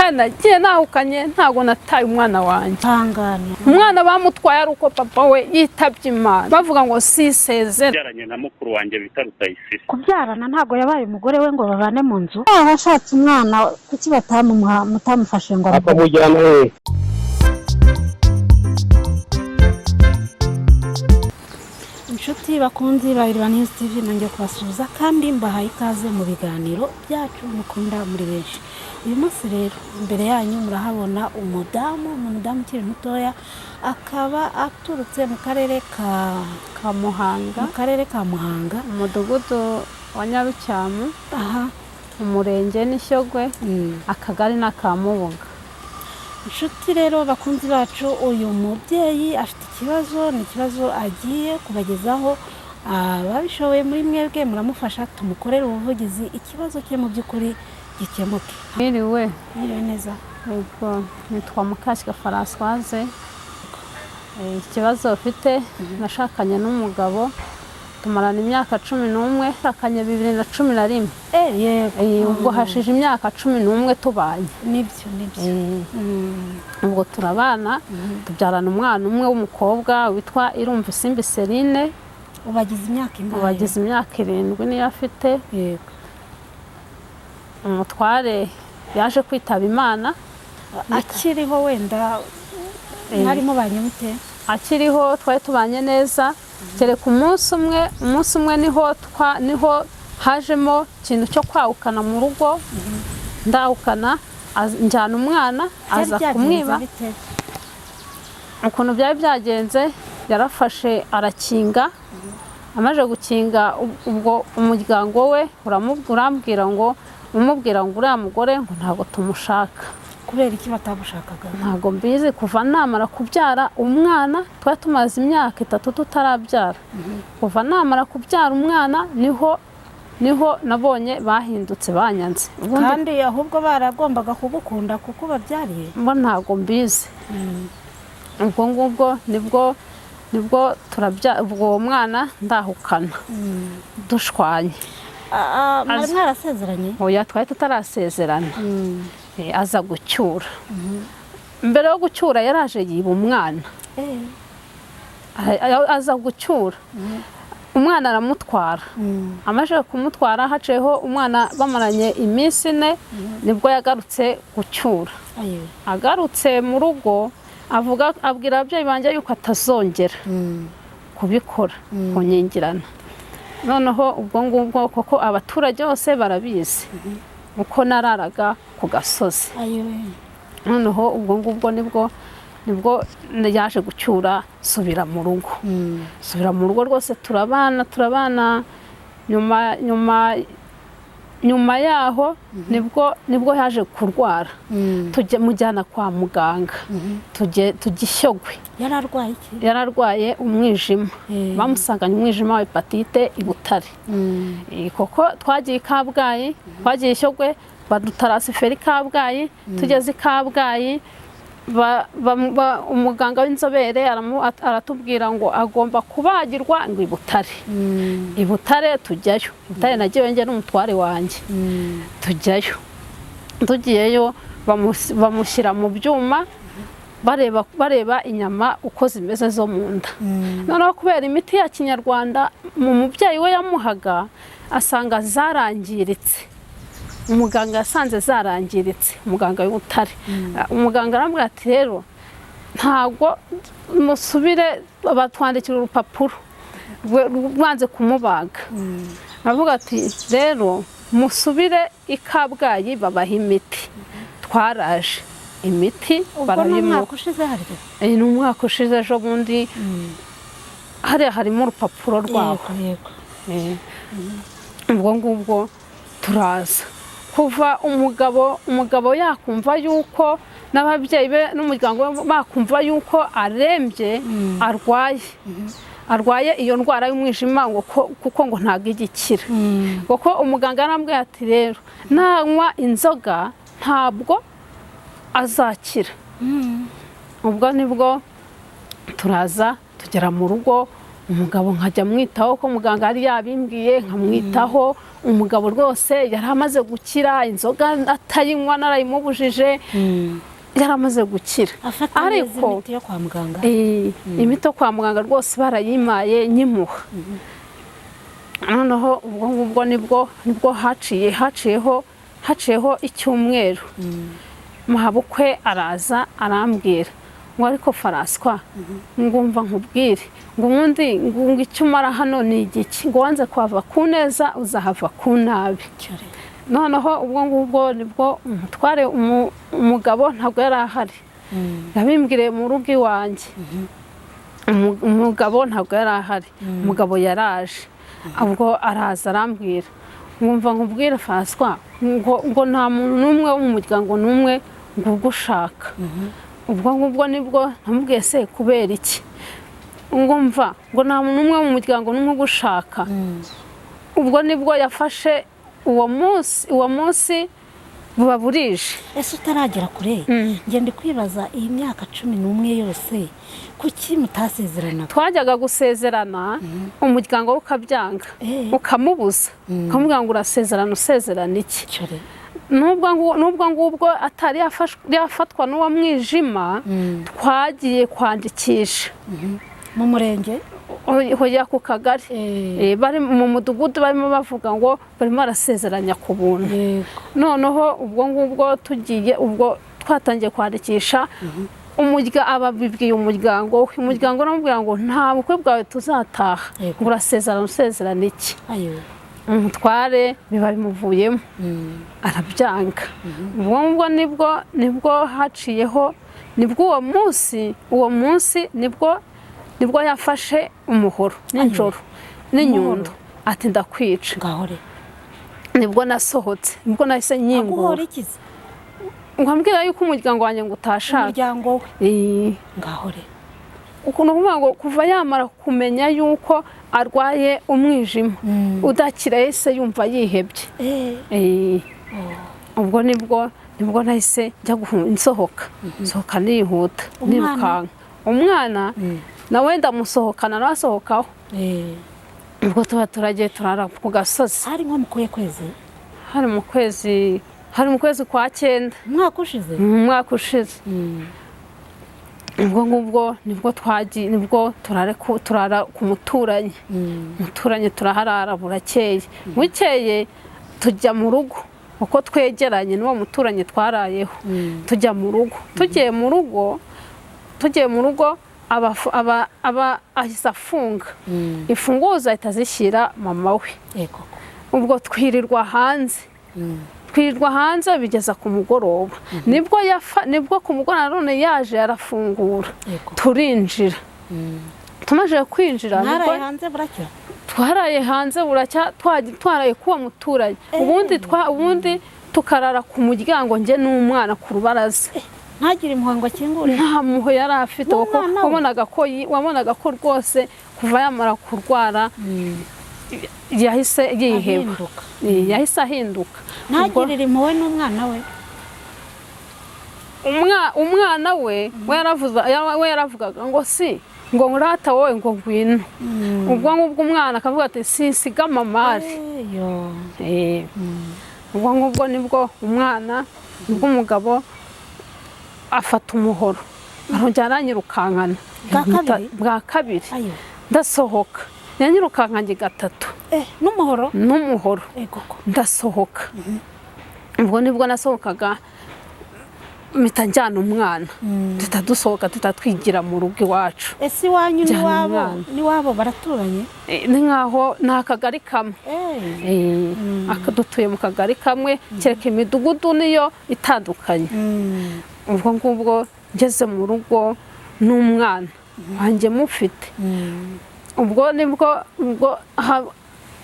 Kandi nagiye nahukanye, ntabwo nataye umwana wanjye. Hangana. Umwana bamutwaye ari uko papa we yitabye Imana, bavuga ngo sisezera. Byaranye na mukuru wanjye bita Rutayisire. Kubyarana ntabwo yabaye umugore we ngo babane mu nzu. Abashatse umwana kuki batamuha, mutamufashe ngo amuhe? Akamujyana hehe? Inshuti bakunzi ba Iriba News TV, nongeye kubasuhuza kandi mbahaye ikaze mu biganiro byacu mukunda muri benshi. Uyu munsi rero imbere yanyu murahabona umudamu, ni umudamu ukiri mutoya, akaba aturutse mu karere ka Ka Muhanga. Mu karere ka Muhanga. Umudugudu wa Nyarukyamu, aha, umurenge n'Ishyogwe, akagari n'Akamubuga. Inshuti rero bakunzi bacu, uyu mubyeyi afite ikibazo, ni ikibazo agiye kubagezaho. Ababishoboye muri mwebwe muramufasha, tumukorere ubuvugizi, ikibazo cye mu by'ukuri gikemuke. Mwiriwe. Mwiriwe neza. Yego, nitwa Mukashyika Françoise. Ikibazo ufite, nashakanye n'umugabo tumarana imyaka 11, shakanye 2011. Yego. Ubwo hashije imyaka 11 tubanye. Nibyo, nibyo. Ubwo turabana, tubyarana umwana umwe w'umukobwa witwa Irumva Isimbi Serine. Ubagize imyaka ingahe? Ubu agize imyaka 7 niyo afite. Umutware yaje kwitaba Imana. Akiriho wenda mwari mubanye mute? Akiriho twari tubanye neza, kereka umunsi umwe. Umunsi umwe niho hajemo ikintu cyo kwahukana mu rugo, ndahukana, njyana umwana, Byari aza byagenze kumwiba. bite? Ukuntu byari byagenze, yarafashe arakinga. Amaze gukinga, ubwo umuryango we urambwira ngo, umubwira ngo uriya mugore ngo ntabwo tumushaka. Kubera iki batagushakaga? Ntabwo mbizi. Kuva namara kubyara umwana, twari tumaze imyaka 3 tutarabyara, kuva namara kubyara umwana niho nabonye bahindutse, banyanze. Ubundi Kandi ahubwo baragombaga kugukunda kuko babyariye. Mbo ntabwo mbizi. Ubwo ngubwo nibwo turabya, ubwo uwo mwana ndahukana dushwanye. Mwari mwarasezeranye? Oya, twari tutarasezerana. Aza gucyura. Mbere yo gucyura yaraje yiba umwana. Aza gucyura umwana aramutwara. Amaze kumutwara, haciyeho umwana bamaranye iminsi 4, nibwo yagarutse gucyura. Ayiwe. Agarutse mu rugo avuga, abwira ababyeyi banjye yuko atazongera kubikora, kunyingirana. Noneho ubwo ngubwo kuko abaturage bose barabizi uko nararaga ku gasozi. Ayiwe. Noneho ubwo ngubwo nibwo yaje gucyura, subira mu rugo. Subira mu rugo rwose, turabana, turabana. Nyuma yaho nibwo yaje kurwara, tujya mujyana kwa muganga, tujya Ishyogwe. Yari arwaye iki? Yararwaye umwijima. Bamusanganye umwijima wa hepatite i Butare. Kuko twagiye i Kabgayi, twagiye Ishyogwe, badutarasifera i Kabgayi. Tugeze i Kabgayi, umuganga w'inzobere aratubwira ngo agomba kubagirwa ngo i Butare. I Butare tujyayo, i Butare nagiyeyo njye n'umutware wanjye, tujyayo. Tugiyeyo bamushyira mu byuma, bareba inyama uko zimeze zo mu nda. Noneho kubera imiti ya kinyarwanda mu mubyeyi we yamuhaga, asanga zarangiritse. Umuganga yasanze zarangiritse, umuganga w'Ubutare. Umuganga arambwira ati rero ntabwo musubire, batwandikira urupapuro rwanze kumubaga. Aravuga ati rero musubire i Kabgayi babaha imiti. Twaraje, imiti Ubwo ni barayimuha. umwaka ushize harya? Ni umwaka ushize ejo bundi. Hariya harimo urupapuro rwaho. Yego, yego. Ubwo ngubwo turaza. Kuva umugabo yakumva yuko n'ababyeyi be n'umuryango we bakumva yuko arembye, arwaye iyo ndwara y'umwijima, ngo kuko ngo ntabwo ijya ikira, kuko umuganga yarambwiye ati rero nanywa inzoga ntabwo azakira. Ubwo nibwo turaza tugera mu rugo. Umugabo nkajya mwitaho ko muganga yari yabimbwiye, nkamwitaho. Umugabo rwose yari amaze gukira, inzoga atayinywa narayimubujije, yari amaze gukira. Ariko imiti yo kwa muganga, imiti yo kwa muganga rwose barayimaye nyimuha. Noneho ubwo ngubwo nibwo haciyeho icyumweru, mahabukwe araza arambwira ngo ariko Faraswa, ngumva nkubwire ngo ubundi ngo icyo umara hano ni igiki, ngo wanze kuhava ku neza uzahava ku nabi. Noneho ubwo ngubwo nibwo umutware umugabo ntabwo yari ahari, yabimbwiriye mu rugo iwanjye. Umugabo ntabwo yari ahari, umugabo yaraje, ubwo araza arambwira ngumva nkubwire Faraswa ngo nta muntu n'umwe wo mu muryango n'umwe ngo ugushaka. Ubwo ngubwo nibwo namubwiye se kubera iki, ngumva ngo nta muntu n'umwe wo mu muryango n'umwe ugushaka. Ubwo nibwo yafashe uwo munsi buba burije. Ese utaragera kure, ngende kwibaza iyi myaka 11 yose kuki mutasezerana? Twajyaga gusezerana umuryango ukabyanga, ukamubuza, ukamubwira ngo urasezerana usezerana iki? Nubwo ngubwo atari yafatwa n'uwo mwijima, twagiye kwandikisha mu murenge, hoya ku kagari, bari mu mudugudu barimo bavuga ngo barimo barasezeranya ku buntu. Noneho ubwo ngubwo tugiye, ubwo twatangiye kwandikisha, ababibwiye umuryango we, umuryango uramubwira ngo nta bukwe bwawe tuzataha, ngo urasezerana usezerana iki? Umutware biba bimuvuyemo arabyanga. Ubwo ngubwo nibwo haciyeho, nibwo uwo munsi nibwo yafashe umuhoro nijoro n'inyundo ati ndakwica. Nibwo nasohotse, nibwo nahise nyingura, nkambwira yuko umuryango wanjye ngo utashaka umuryango we. Ngahore ukuntu kuvuga ngo kuva yamara kumenya yuko arwaye umwijima udakira, yahise yumva yihebye. Ubwo nibwo nahise njya nsohoka nihuta nirukanka. Umwana nawe ndamusohokana, nasohokaho. Ubwo tuba turagiye turara ku gasozi. Hari nko mu kwezi? Hari mu kwezi kwa 9. Umwaka ushize? Umwaka ushize. Ubwo ngubwo nibwo twagiye, nibwo turara ku muturanyi. Muturanyi turaharara burakeye. Bukeye tujya mu rugo, uko twegeranye n'uwo muturanyi twarayeho. Tujya mu rugo. Tugiye mu rugo aba ahise afunga. Imfunguzo ahita azishyira mama we. Ubwo twirirwa hanze. Twirirwa hanze bigeza ku mugoroba. Nibwo ku mugoroba none yaje arafungura. Turinjira. Tumaze kwinjira nibwo hanze buracya. Twaraye hanze buracya, twaraye kuwa muturanyi. Ubundi tukarara ku muryango nge n'umwana ku rubaraza. Ntagire impuhwe akingure. Nta mpuhwe yari afite, kuko wabonaga ko rwose kuva yamara kurwara yahise yiheba, yahise ahinduka. Ntagirire impuhwe n'umwana we. Umwana we we yaravugaga ngo si ngo ngurata wowe ngo ngwino. Ubwo ngubwo umwana akavuga ati sinsiga mamari. Ubwo ngubwo nibwo umwana, nibwo umugabo afata umuhoro arongera aranyirukankana bwa kabiri. Ndasohoka, yanyirukankanye 3. N'umuhoro? N'umuhoro. Ndasohoka. Ubwo nibwo nasohokaga mpita njyana umwana, dusohoka tutatwigira mu rugo iwacu. Ese iwanyu n'iwabo baraturanye? Ni nkaho ni akagari kamwe. Dutuye mu kagari kamwe, kereka imidugudu niyo itandukanye. Ubwo ngubwo ngeze mu rugo n'umwana wanjye mufite. Ubwo nibwo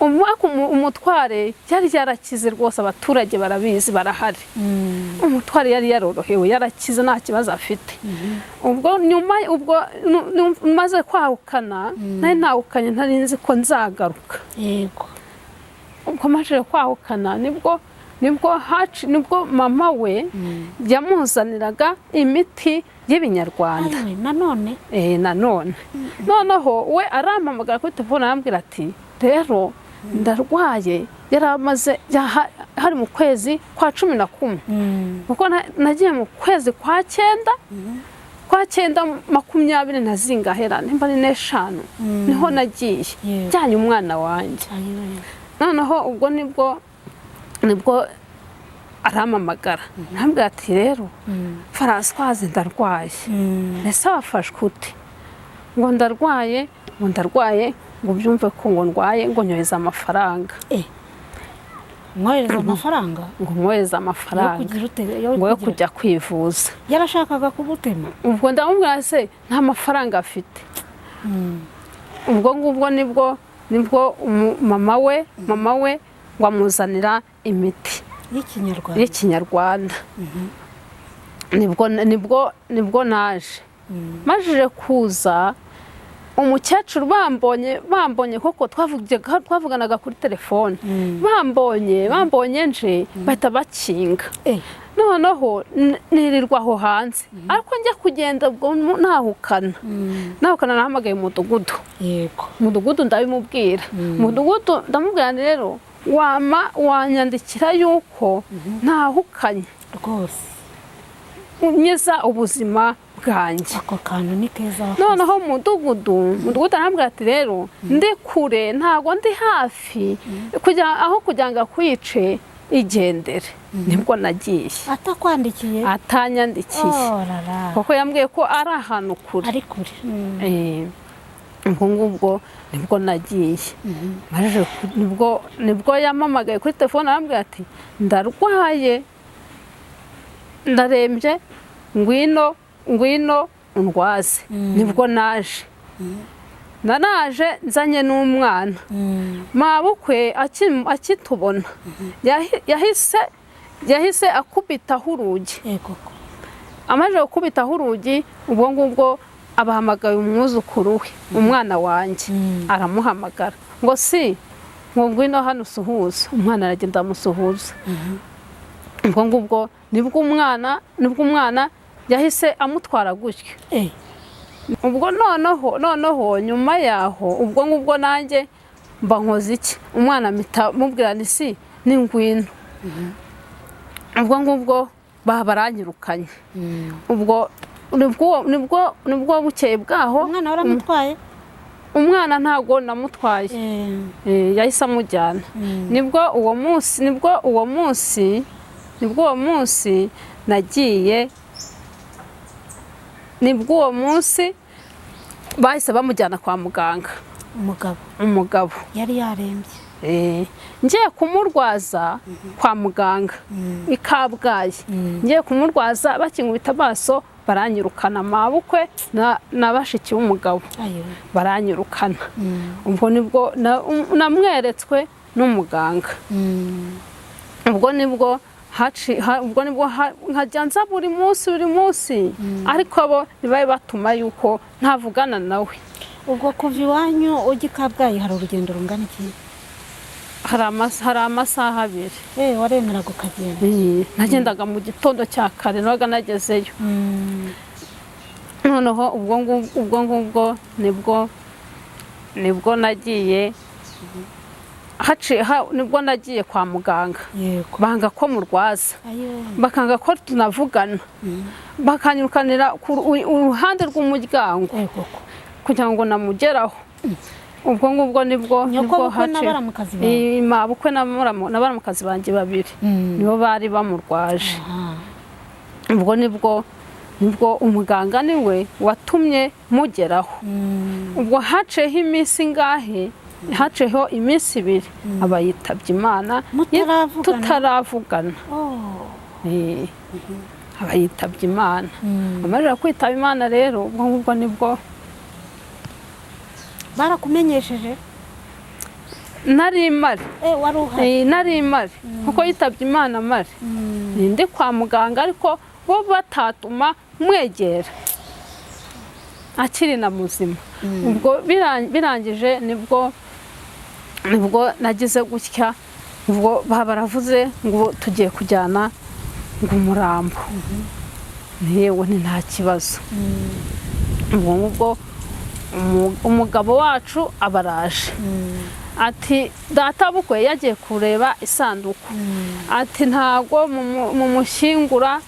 umutware yari yarakize rwose, abaturage barabizi barahari. Umutware yari yarorohewe, yarakize nta kibazo afite. Ubwo nyuma ubwo maze kwahukana, nari nahukanye ntari nzi ko nzagaruka. Yego. Ubwo maze kwahukana nibwo Nibwo mama we yamuzaniraga imiti y'ibinyarwanda. Ayiwe, nanone? Nanone noneho we arampamagara kuri telefone, arambwira ati: "Rero ndarwaye." Yari amaze hari mu kwezi kwa 11, kuko nagiye mu kwezi kwa cyenda 20 na zingahera, nimba ari n'eshanu, niho nagiye njyanye umwana wanjye. Ayiwe. Noneho ubwo nibwo arampamagara, arambwira ati: "Rero Françoise, ndarwaye." "Ese wafashwe ute?" Ngo: "Ndarwaye," ngo: "Ndarwaye," ngo: "Ubyumve ko," ngo: "Ndwaye," ngo: "Nyohereza amafaranga." Mwohereza amafaranga? Ngo mwohereze Yo amafaranga. Kugira ute? Ngo yo kujya kwivuza. Yarashakaga kugutema. Ubwo ndamubwira se nta mafaranga afite. Ubwo ngubwo nibwo mama we ngo amuzanira imiti y'ikinyarwanda. Y'ikinyarwanda. Nibwo naje majije kuza, umukecuru bambonye koko twavuganaga kuri telefone, bambonye nje bahita bakinga. Noneho nirirwa aho hanze, ariko njya kugenda ubwo nahukana nahamagaye umudugudu. Umudugudu ndabimubwira, umudugudu ndamubwira nti: "Rero wama wanyandikira yuko ntahukanye Rwose. nkiza ubuzima bwanjye." Ako kantu ni keza wakoze. Noneho umudugudu arambwira ati: "Rero ndi kure, ntabwo ndi hafi, kugira aho kugira ngo akwice, igendere." Nibwo nagiye. Atakwandikiye? Atanyandikiye. Oh, rara. Kuko yambwiye ko ari ahantu kure. Ari kure. Ubwo ngubwo nibwo nagiye. Nibwo yampamagaye kuri telefone, arambwira ati: "Ndarwaye, ndarembye, ngwino, ngwino undwaze." Nibwo naje, naraje nzanye n'umwana. Mabukwe akitubona yahise akubitaho urugi. Amaze gukubitaho urugi, ubwo ngubwo abahamagaye umwuzukuru we, umwana wanjye. Aramuhamagara ngo: "Si ngo ngwino hano usuhuze." Umwana aragenda amusuhuza. Ubwo ngubwo nibwo umwana yahise amutwara gutyo. Ubwo noneho nyuma yaho, ubwo ngubwo nanjye mba nkoze iki, umwana mpita mubwira nti: "Si ni ngwino." Ubwo ngubwo baba baranyirukanye. Ubwo nibwo bukeye bwaho. Umwana waramutwaye? Umwana ntabwo namutwaye. Yahise amujyana. Nibwo uwo munsi nagiye, nibwo uwo munsi bahise bamujyana kwa muganga. Umugabo? Umugabo. Yari yarembye? Ngiye kumurwaza kwa muganga i Kabgayi, ngiye kumurwaza bakinkubita amaso baranyirukana, mabukwe na bashiki b'umugabo. Ayo. Baranyirukana. Ubwo nibwo namweretswe n'umuganga. Ubwo nibwo nkajya nza buri munsi, buri munsi, ariko bo ntibabe batuma yuko ntavugana nawe. Ubwo kuva iwanyu ujya i Kabgayi hari urugendo rungana iki? Hari amasaha 2. Waremeraga ukagenda? Nagendaga mu gitondo cya kare, nabaga nagezeyo. Noneho ubwo ngubwo nibwo nagiye nibwo nagiye kwa muganga. Banga ko murwaza. Ayo. Bakanga ko tunavugana, bakanyirukanira ku uruhande rw'umuryango kugira ngo namugeraho. Ubwo ngubwo nibwo Nyoko nibwo bukwe na baramukazi bawe? Mabukwe na baramukazi banjye babiri nibo bari bamurwaje. Ubwo nibwo umuganga niwe watumye mugeraho. Ubwo haciyeho iminsi ingahe, haciyeho iminsi 2, aba yitabye Imana. Mutaravugana? Tutaravugana. Oh. Aba yitabye Imana. Amaze kwitaba Imana rero, ubwo ngubwo nibwo Barakumenyesheje? Nari mari. Wari uhari? Nari mari, kuko yitabye Imana mari ndi kwa muganga, ariko bo batatuma mwegera akiri na muzima. Ubwo birangije nibwo nagize gutya. Ubwo baravuze ngo tugiye kujyana ngo umurambo. Yewe ni nta kibazo. Ubwo ngubwo umugabo wacu abaraje ati data bukwe yagiye kureba isanduku, ati ntago mumushyingura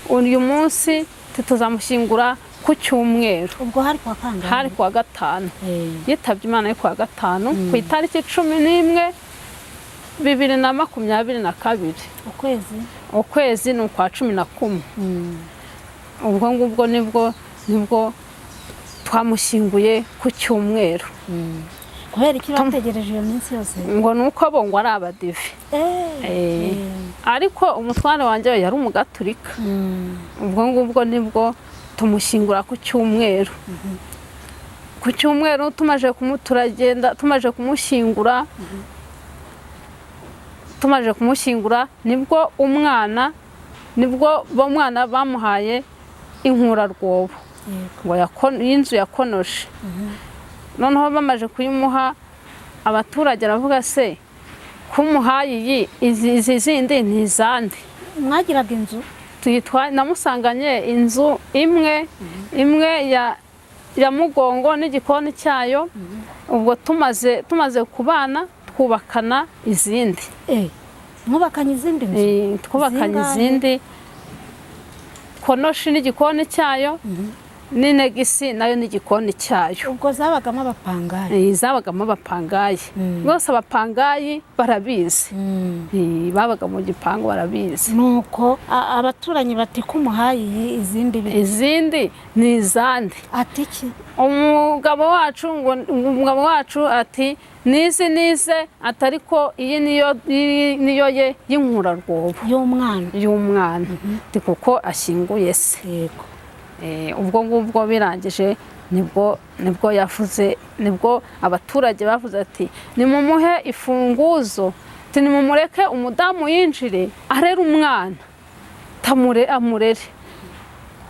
uyu munsi, tuzamushyingura ku cyumweru. Ubwo hari kwa kangahe? Hari kuwa gatanu. Yitabye Imana yo kuwa gatanu ku itariki 11 2022. Ukwezi Ukwezi ni ukwa 11. Ubwo ngubwo nibwo twamushyinguye ku cyumweru. Kubera iki bategereje iyo minsi yose? Ngo nuko bo ngo ari abadive. Ariko umutware wanjye yari umugaturika. Ubwo ngubwo nibwo tumushyingura ku cyumweru. Ku cyumweru tumaje kumuturagenda, tumaje kumushyingura, tumaje kumushyingura nibwo umwana, nibwo bo mwana bamuhaye inkurarwobo ngo y'inzu yakonoje. Noneho bamaje kuyimuha abaturage aravuga se kumuhaye iyi izi zindi ni izande. Mwagiraga inzu? Tuyitwa namusanganye inzu imwe imwe ya mugongo n'igikoni cyayo. Ubwo tumaze kubana twubakana izindi. Mwubakanye izindi nzu? Twubakanye izindi konoshi n'igikoni cyayo n'inegisi nayo n'igikoni cyayo. Ubwo zabagamo abapangayi? Zabagamo abapangayi. Bose abapangayi barabizi. Babaga mu gipangu barabizi. Nuko abaturanyi bati kumuhaye izindi izindi ni izande. Ati iki? Umugabo wacu ngo umugabo wacu ati nize nize atariko iyi niyo ye y'inkurarwobo y'umwana ati kuko ashyinguye se. Yego. Ubwo ngubwo birangije nibwo yavuze, nibwo abaturage bavuze ati nimumuhe ifunguzo, ati nimumureke umudamu yinjire arere umwana tamure amurere.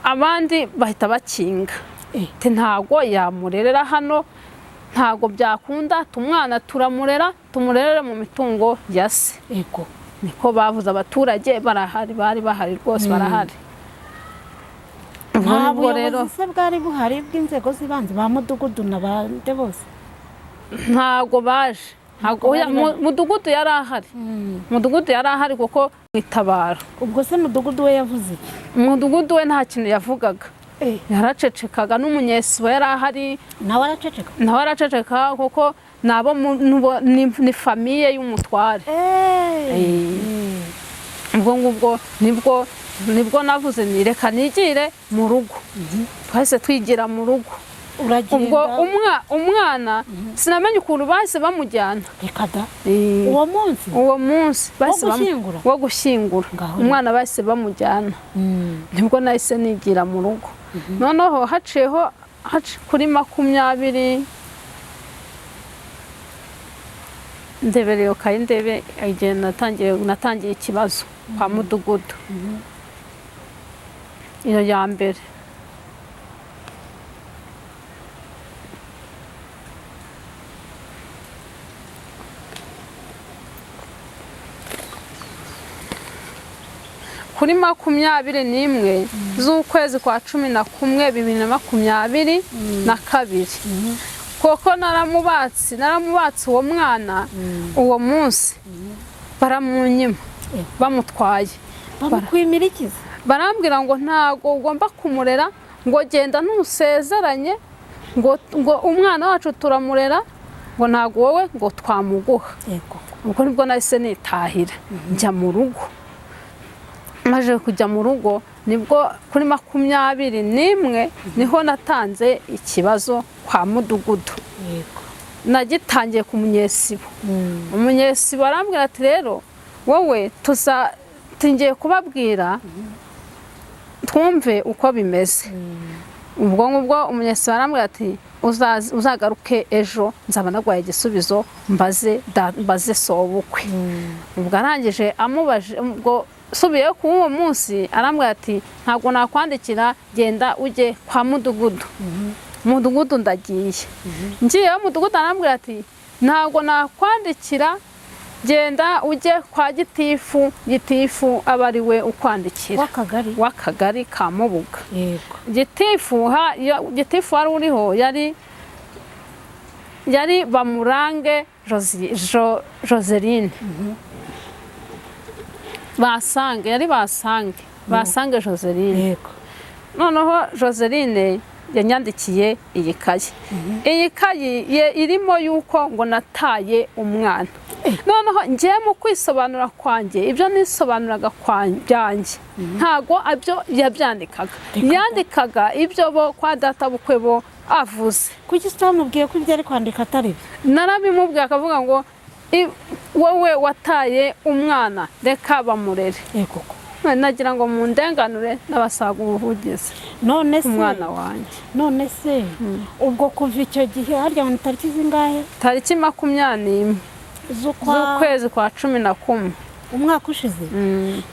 Abandi bahita bakinga ati ntago yamurerera hano, ntago byakunda, tumwana turamurera tumurerere mu mitungo ya se. Yego. Niko bavuze abaturage barahari, bari bahari rwose barahari. Nta buyobozi se bwari buhari bw'inzego z'ibanze ba mudugudu n'abandi bose? Ntago baje. Ntago mudugudu yari ahari. Mudugudu yari ahari kuko mwitabara. Ubwo se mudugudu we yavuze iki? Mudugudu we nta kintu yavugaga. Yaracecekaga n'umunyesibo yari ahari. Nawe araceceka? Nawe araceceka kuko nabo ni famiye y'umutware. Ubwo ngubwo nibwo navuze ni reka nigire mu rugo. Twahise twigira mu rugo. Ubwo umwana sinamenye ukuntu bahise bamujyana. Reka da. Uwo munsi? Uwo munsi bahise wo gushyingura. Umwana bahise bamujyana. Nibwo nahise nigira mu rugo. Noneho haciyeho kuri 20 ndebereye kayi ndebe igihe natangiye ikibazo kwa mudugudu. Iyo ya mbere kuri 21 z'ukwezi kwa 11 2022. Koko naramubatse uwo mwana uwo munsi baramunyima bamutwaye bamukwimirikiza barambwira ngo ntago ugomba kumurera, ngo genda ntusezeranye, ngo umwana wacu turamurera, ngo ntago wowe ngo twamuguha. Ubwo nibwo nahise nitahira njya mu rugo. Maje kujya mu rugo nibwo kuri 21 niho natanze ikibazo kwa mudugudu. Yego. Nagitangiye ku munyesibo. Umunyesibo arambwira ati rero wowe tuzatingiye kubabwira twumve uko bimeze. Ubwo ngubwo umunyesibo arambwira ati uzagaruke ejo nzaba nagwaye igisubizo mbaze sobukwe. Ubwo arangije amubaje, ubwo subiye ku uwo munsi arambwira ati ntabwo nakwandikira, genda ujye kwa mudugudu. Mudugudu ndagiye. Ngiye mudugudu arambwira ati ntabwo nakwandikira, Genda ujye kwa gitifu, gitifu aba ari we ukwandikira. W'akagari? W'akagari ka Mubuga. Yego. Gitifu gitifu wari uriho yari Bamurange Joseline. Basange, yari Basange Joseline. Yego. Noneho Joseline yanyandikiye iyi kayi. Iyi kayi ye irimo yuko ngo nataye umwana. Noneho ngiye mu kwisobanura kwanjye, ibyo nisobanuraga byanjye ntago abyo yabyandikaga, yandikaga ibyo bo kwa data bukwe bo avuze. Kuki utamubwiye ko ibyo ari kwandika atari byo? Narabimubwiye akavuga ngo wowe wataye umwana, reka bamurere. Yego. Nagira ngo mundenganure n'abasaga ubuvugizi. None se umwana wanjye. None se ubwo kuva icyo gihe, harya ngo ni tariki zingahe? Tariki 21 z'ukwa z'ukwezi kwa 11. Umwaka ushize.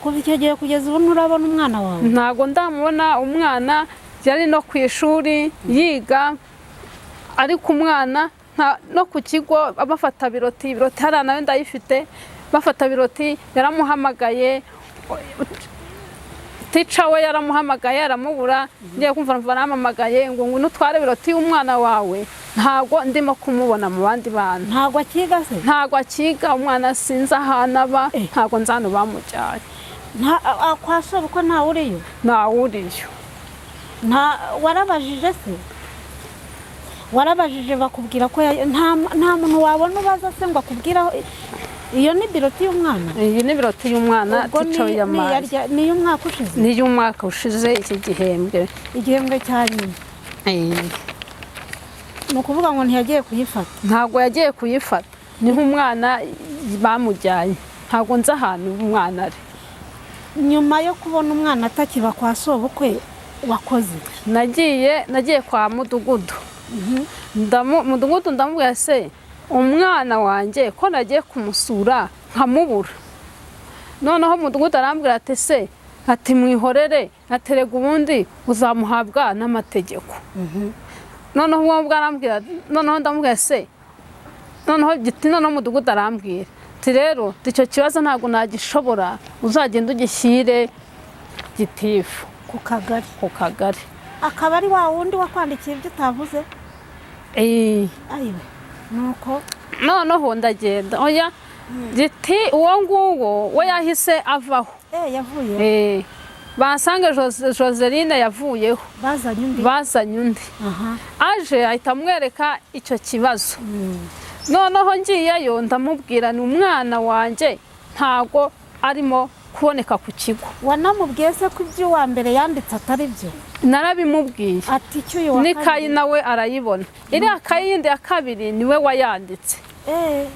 Kuva icyo gihe kugeza ubu nturabona umwana wawe? Ntago ndamubona. Umwana yari no ku ishuri yiga, ariko umwana no ku kigo bafata biroti, biroti hariya nayo ndayifite, bafata biroti yaramuhamagaye, tica we yaramuhamagaye aramubura. Ngiye kumva numva arampamagaye ngo ngwino utware biroti y'umwana wawe, ntago ndimo kumubona mu bandi bana. Ntabwo akiga se? Ntago akiga umwana, sinzi ahantu aba, ntago nzi ahantu bamujyanye. Kwa sobukwe ntawe uriyo? Ntawe uriyo. Nta warabajije se? Warabajije bakubwira ko nta muntu wabona ubaza se ngo akubwire aho? Iyo ni biroti y'umwana? Iyi ni biroti y'umwana. Ubwo tica we yamaye. Ni iy'umwaka ushize? Ni iy'umwaka ushize, iki gihembwe. Igihembwe cya nyuma. Ni ukuvuga ngo ntiyagiye kuyifata? Ntabwo yagiye kuyifata, niho umwana bamujyanye, ntabwo nzi ahantu umwana ari. Nyuma yo kubona umwana atakiba kwa sobukwe wakoze? Nagiye kwa mudugudu. Mudugudu ndamubwira, se umwana wanjye ko nagiye kumusura nkamubura? Noneho mudugudu arambwira ati se, ati mwihorere, aterega ubundi uzamuhabwa n'amategeko. Noneho uwo mbwa arambwira, noneho ndamubwira se, noneho giti, noneho mudugudu arambwira ati rero icyo kibazo ntabwo nagishobora, uzagenda ugishyire gitifu. Ku kagari? Ku kagari. Akaba ari wa wundi wakwandikiye ibyo utavuze? Ayiwe, nuko? Noneho ndagenda, oya, giti uwo nguwo we yahise avaho. Yavuye? Basange Joseline yavuyeho. Bazanye undi? Bazanye undi. Aje ahita amwereka icyo kibazo. Noneho ngiyeyo ndamubwira ni umwana wanjye ntago arimo kuboneka ku kigo. Wanamubwiye se ko ibyo uwa mbere yanditse atari byo? Narabimubwiye. Ati icyo uyu wa N'ikayi kabiri nawe arayibona, iriya kayi yindi ya kabiri niwe wayanditse.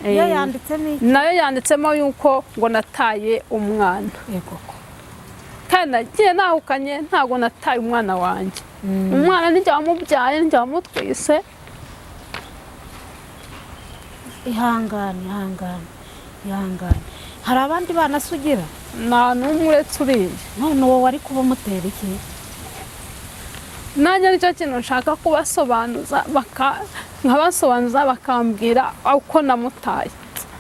Iyo yanditsemo iki? Nayo yanditsemo yuko ngo nataye umwana. Yego. Kandi nagiye nahukanye, ntabwo nataye umwana wanjye. Umwana nijya wamubyaye, nijya wamutwise. Ihangane, ihangane, ihangane. Hari abandi bana se ugira? Nta n'umwe uretse uriya. None uwo wari kuba umutera iki? Nanjye nicyo kintu nshaka kubasobanuza, nkabasobanuza bakambwira uko namutaye.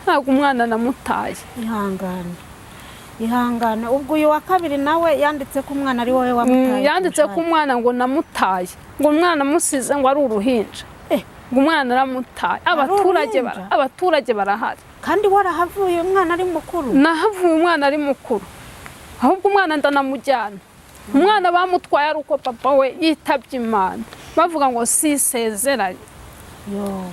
Ntabwo umwana namutaye. Ihangane, ihangane. Ubwo uyu wa kabiri nawe yanditse ko umwana ari wowe wamutaye? Yanditse ko umwana ngo namutaye, ngo umwana amusize ngo ari uruhinja, ngo umwana aramutaye. Abaturage uruhinja? Abaturage barahari. Kandi warahavuye umwana ari mukuru? Nahavuye umwana ari mukuru, ahubwo umwana ndanamujyana. Umwana bamutwaye ari uko papa we yitabye Imana, bavuga ngo sisezeranye. Yo,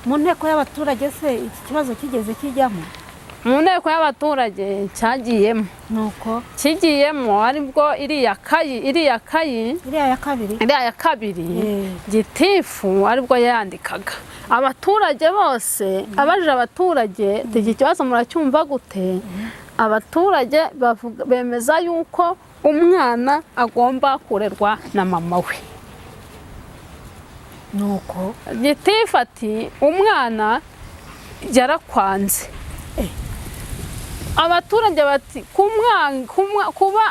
mu nteko y'abaturage se iki kibazo kigeze kijyamo? Mu nteko y'abaturage cyagiyemo. Nuko? Kigiyemo aribwo iriya kayi Iriya ya kabiri? Iriya ya kabiri. Gitifu aribwo yandikaga. Abaturage bose, abajije abaturage ati iki kibazo muracyumva gute, abaturage bemeza yuko umwana agomba kurerwa na mama we. Nuko? Gitifu ati umwana yarakwanze. Abaturage bati kuba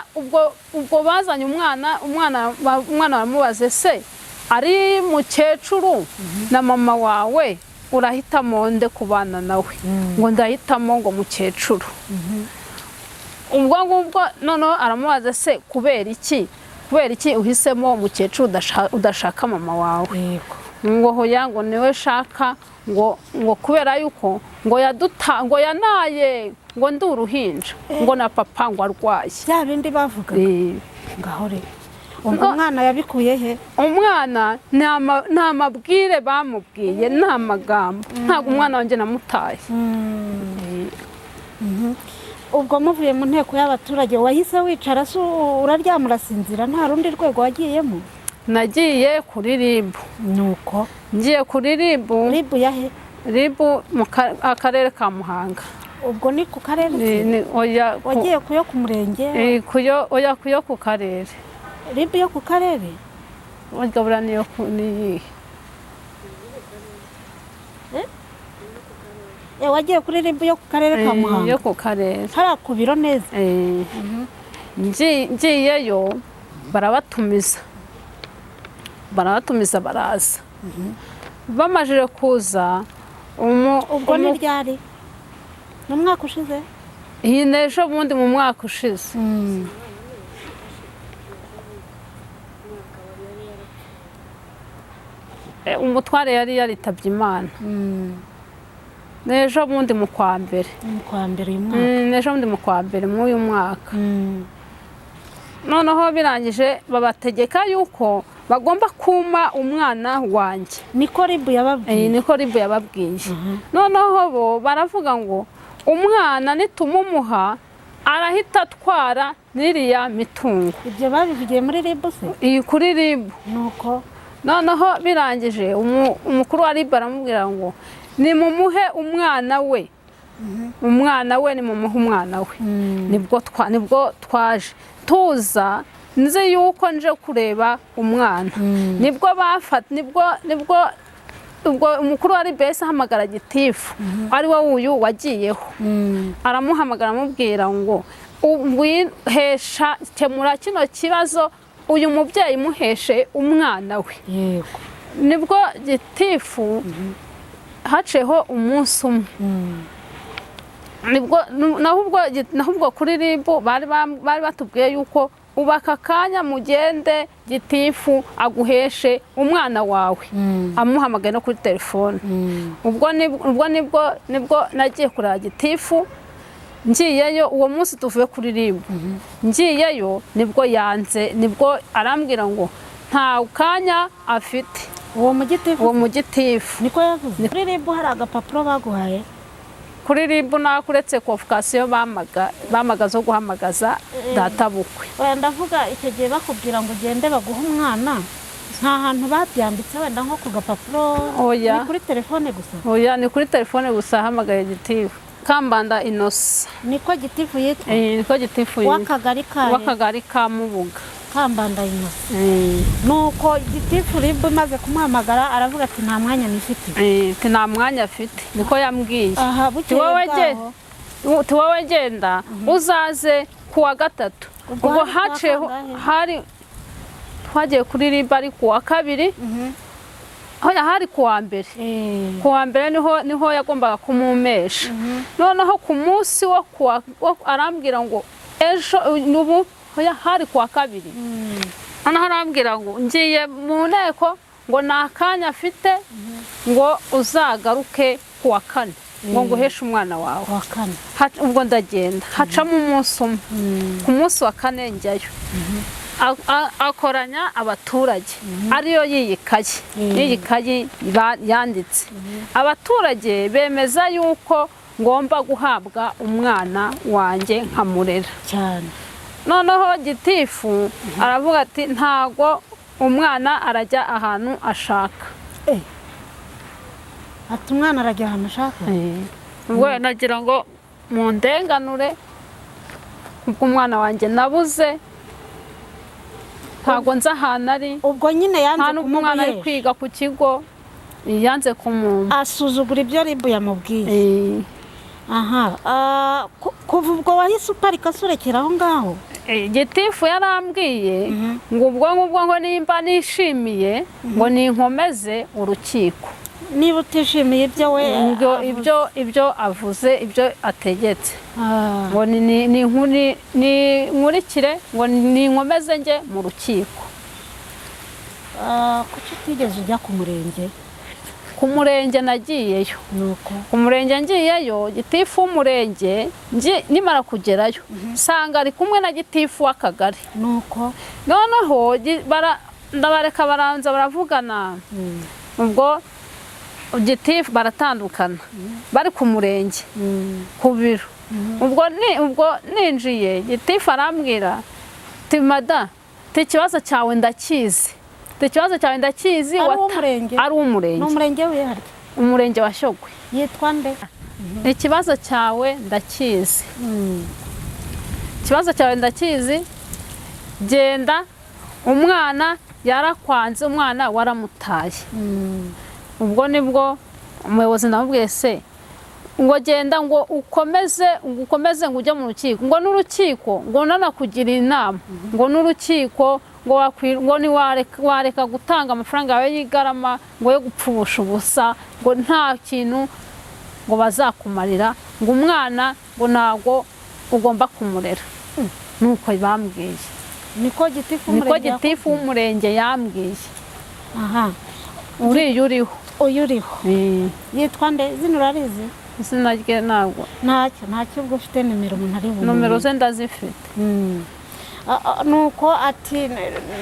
ubwo bazanye umwana, umwana baramubaze se ari mukecuru na mama wawe. Urahitamo nde kubana nawe? Ngo ndahitamo ngo mukecuru. Ubwo ngubwo noneho aramubaza: se kubera iki uhisemo umukecuru, udashaka mama wawe? Ngo hoya, ngo niwe shaka, ngo kubera yuko ngo yaduta, ngo yanaye ngo ndi uruhinja, ngo na papa ngo arwaye. Bya bindi bavugaga. Ngaho rero ubwo umwana yabikuye he? Umwana ni amabwire bamubwiye, ni amagambo, ntabwo umwana wanjye namutaye. Ubwo muvuye mu nteko y'abaturage, wahise wicara se uraryama urasinzira, nta rundi rwego wagiyemo? Nagiye kuri RIB. Nuko? Ngiye kuri RIB. RIB ya he? RIB mu akarere ka Muhanga. Ubwo ni ku karere? Oya, Wagiye kuyo ku murenge? Kuyo, oya, kuyo ku karere. RIB yo ku karere? Burya buriya niyo niyihe? Wagiye kuri RIB yo ku karere ka Muhanga? Yo ku karere. Hariya ku biro neza? Ngiyeyo barabatumiza, baraza. Bamajije kuza Ubwo ni ryari? Ni umwaka ushize? Iyi ni ejo bundi mu mwaka ushize. Umutware yari yaritabye Imana. Ni ejo bundi mu kwa mbere. Ni mu kwa mbere uyu mwaka? Ni ejo bundi mu kwa mbere muri uyu mwaka. Noneho birangije babategeka yuko bagomba kuma umwana wanjye. Niko RIB yababwiye? Niko RIB yababwiye. Noneho bo baravuga ngo umwana nitumumuha arahita atwara n'iriya mitungo. Ibyo babivugiye muri RIB se? Iyi kuri RIB. Nuko? Noneho birangije umukuru wa RIB aramubwira ngo nimumuhe umwana we, umwana we, nimumuhe umwana we. Nibwo twaje tuza nzi yuko nje kureba umwana. Nibwo bafata, nibwo ubwo umukuru wa RIB yahise ahamagara gitifu, ari we uyu wagiyeho. Aramuhamagara amubwira ngo hesha, kemura kino kibazo, uyu mubyeyi muheshe umwana we. Nibwo gitifu haciyeho umunsi umwe, nibwo naho ubwo kuri RIB bari batubwiye yuko ubu aka kanya mugende gitifu aguheshe umwana wawe, amuhamagaye no kuri telefone. Ubwo nibwo nagiye kureba gitifu. Ngiyeyo uwo munsi tuvuye kuri RIB, ngiyeyo nibwo yanze, nibwo arambwira ngo nta kanya afite. Uwo mugitifu? Uwo mugitifu. Niko yavuze? Kuri RIB hari agapapuro baguhaye? Kuri RIB nakuretse convocation bamaga zo guhamagaza databukwe. Oya, ndavuga icyo gihe bakubwira ngo ugende baguhe umwana, nta hantu babyanditse, wenda nko ku gapapuro? Oya. Ni kuri telefone gusa? Oya, ni kuri telefone gusa, ahamagaye gitifu Kambanda Inosa. Niko gitifu yitwa? Niko gitifu yitwa. W'akagari kahe? W'akagari ka Mubuga. Kambanda Inosa. Nuko gitifu RIB imaze kumuhamagara aravuga ati nta mwanya nifite? Ati nta mwanya afite, niko yambwiye. Aha bukeye bwaho? Ti wowe genda uzaze ku wa gatatu. Ubwo Ubwo hari kuwa haciyeho kangahe? Hari twagiye kuri RIB ari ku wa kabiri. Hoya, hari ku wa mbere. Ku wa mbere niho yagombaga kumumesha. Noneho ku munsi wo kuwa arambwira ngo ejo n'ubu, hoya, hari ku wa kabiri. Noneho arambwira ngo ngiye mu nteko, ngo nta kanya afite, ngo uzagaruke ku wa kane, ngo nguheshe umwana wawe. Kuwa kane. Ubwo ndagenda, hacamo umunsi umwe, ku munsi wa kane njyayo. Akoranya abaturage, ariyo y'iyi kayi, y'iyi kayi yanditse. Abaturage bemeza yuko ngomba guhabwa umwana wanjye nkamurera. Cyane. Noneho gitifu aravuga ati ntago umwana arajya ahantu ashaka. Ati umwana arajya ahantu ashaka? Ubwo nagira ngo mundenganure ubwo umwana wanjye nabuze, ntago nzi ahantu ari. Ubwo nyine yanze Nta n'ubwo umwana ari kumumuhesha? kwiga ku kigo, yanze kumumpa. Asuzugura ibyo RIB yamubwiye? Aha, kuva ubwo wahise uparika se urekera aho ngaho? Gitifu yarambwiye ngo ubwo ngubwo ngo nimba nishimiye ngo ninkomeze urukiko. Niba utishimiye ibyo we Ngo avuze. Ibyo avuze, ibyo ategetse, ngo ni nkurikire, ngo ninkomeze njye mu rukiko. Kuki utigeze ujya ku murenge? Ku murenge nagiyeyo. Nuko? Ku murenge ngiyeyo, gitifu w'umurenge, nimara kugerayo nsanga ari kumwe na gitifu w'akagari. Nuko? Noneho ndabareka baranza baravugana. Ubwo gitifu baratandukana bari ku murenge ku biro. Ubwo ninjiye, gitifu arambwira ati: "Mada, ikibazo cyawe ndakizi, ikibazo cyawe ndakizi." Ari uw'umurenge? Ari uw'umurenge. Ni umurenge wihariye? Umurenge wa Shyogwe. Yitwa nde? "Ikibazo cyawe ndakizi, ikibazo cyawe ndakizi. Genda, umwana yarakwanze, umwana waramutaye." Ubwo nibwo umuyobozi ndamubwiye se ngo: "Genda, ngo ukomeze, ngo ukomeze, ngo ujye mu rukiko, ngo n'urukiko, ngo nanakugira inama, ngo n'urukiko, ngo ngo ntiwareka wareka gutanga amafaranga yawe y'igarama, ngo yo gupfubusha ubusa, ngo nta kintu ngo bazakumarira, ngo umwana ngo ntabwo ugomba kumurera." Nuko bambwiye. Niko gitifu Niko w'umurenge? Gitifu w'umurenge yambwiye. Aha. Uriya uriho. Uyu uriho yitwa nde? Izina urarizi? Izina rye ntabwo. Ntacyo, ubwo ufite nimero umuntu ari bumenye. Nomero ze ndazifite. Nuko ati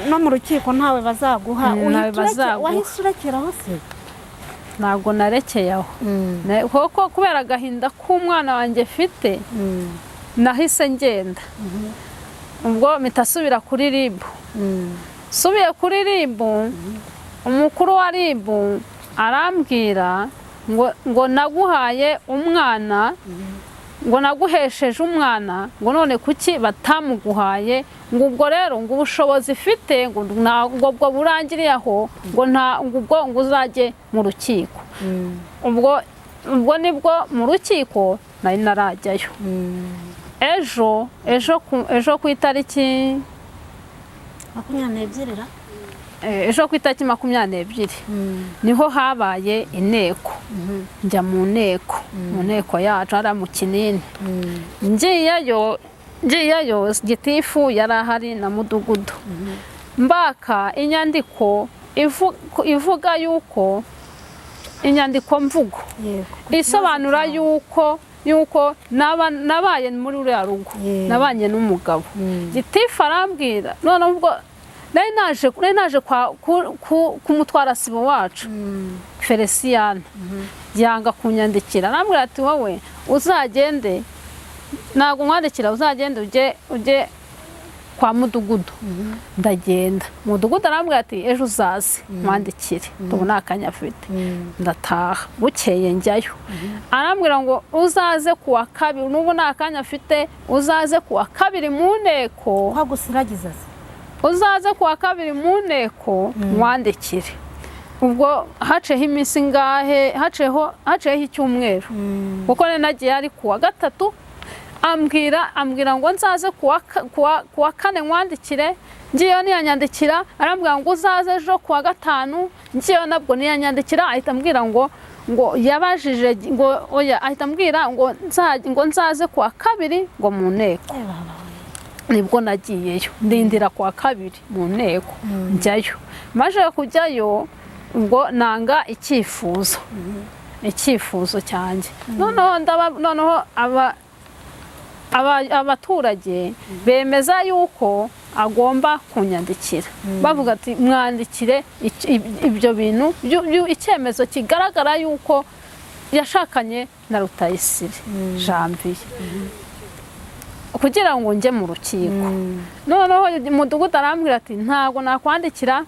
no mu rukiko ntawe bazaguha. Ntawe Uhita bazaguha. Wahise urekeraho se? Ntabwo narekeye aho. Kuko kubera agahinda k'umwana wanjye mfite, nahise ngenda. Ubwo mpita asubira kuri RIB. Subiye kuri RIB, umukuru wa RIB arambwira ngo naguhaye umwana, ngo naguhesheje umwana, ngo none kuki batamuguhaye? Ngo ubwo rero ngo ubushobozi ifite ngo ngo ubwo burangiriye aho, ngo nta, ngo ubwo ngo uzajye mu rukiko. Ubwo nibwo mu rukiko nari narajyayo ejo ku itariki 22 ra? Ejo ku itariki 22 niho habaye inteko. Njya mu nteko yacu hariya mu Kinini. Ngiyeyo, gitifu yari ahari na mudugudu. Mbaka inyandiko ivuga yuko, inyandiko mvugo isobanura yuko nabaye muri uriya rugo, nabanye n'umugabo. Gitifu arambwira, noneho ubwo nari naje ku mutwarasibo wacu Feliciyana, yanga kunyandikira. Arambwira ati: "Wowe uzagende, ntabwo nkwandikira, uzagende ujye kwa mudugudu." Ndagenda, mudugudu arambwira ati: "Ejo uzaze nkwandikire, ubu nta kanya afite." Ndataha, bukeye njyayo, arambwira ngo uzaze ku wa kabiri, n'ubu nta kanya afite, uzaze ku wa kabiri mu nteko. Ko agusiragiza se? Uzaze ku wa kabiri mu nteko nkwandikire. Ubwo haceho iminsi ingahe? Haceho icyumweru, kuko nari nagiye ari ku wa gatatu. Ambwira ngo nzaze ku wa kane nkwandikire. Ngiyeyo ntiyanyandikira. Arambwira ngo uzaze ejo ku wa gatanu. Ngiyeyo nabwo ntiyanyandikira. Ahita ambwira ngo yabajije, ngo oya, ahita ambwira ngo nzaze ku wa kabiri ngo mu nteko. Nibwo nagiyeyo, ndindira ku wa kabiri mu nteko, njyayo. Maze kujyayo, ubwo nanga icyifuzo cyanjye. Noneho abaturage bemeza yuko agomba kunyandikira, bavuga ati: "Mwandikire ibyo bintu, icyemezo kigaragara yuko yashakanye na Rutayisire Janvier, kugira ngo njye mu rukiko." Noneho umudugudu arambwira ati: "Ntabwo nakwandikira.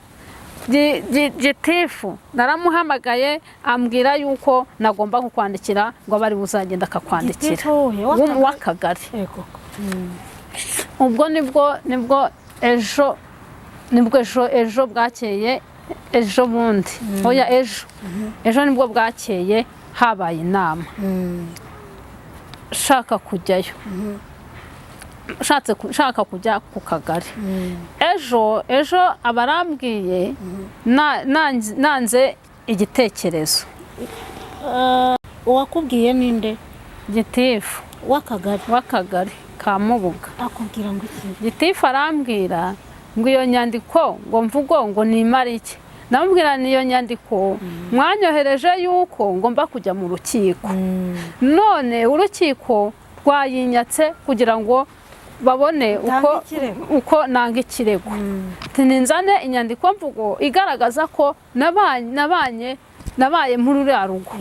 Gitifu naramuhamagaye, ambwira yuko nagomba kukwandikira, ngo abe ari buzagenda akakwandikira." Gitifu wuhe? W'akagari? W'akagari. Yego. Ubwo nibwo ejo bwakeye, ejo bundi, oya, ejo nibwo bwakeye habaye inama. Shaka kujyayo, nshaka kujya ku kagari ejo, abarambwiye nanze igitekerezo. Uwakubwiye ninde? Gitifu. W'akagari? W'akagari ka Mubuga. Akubwira ngo iki? Gitifu arambwira ngo iyo nyandiko ngo mvugo ngo nimara iki. Ndamubwira ni iyo nyandiko mwanyohereje yuko ngomba kujya mu rukiko, none urukiko rwayinyatse kugira ngo babone uko Utange ikirego. Uko nanga ikirego. Ati, ninzane inyandiko mvugo igaragaza ko nabanye muri uriya rugo.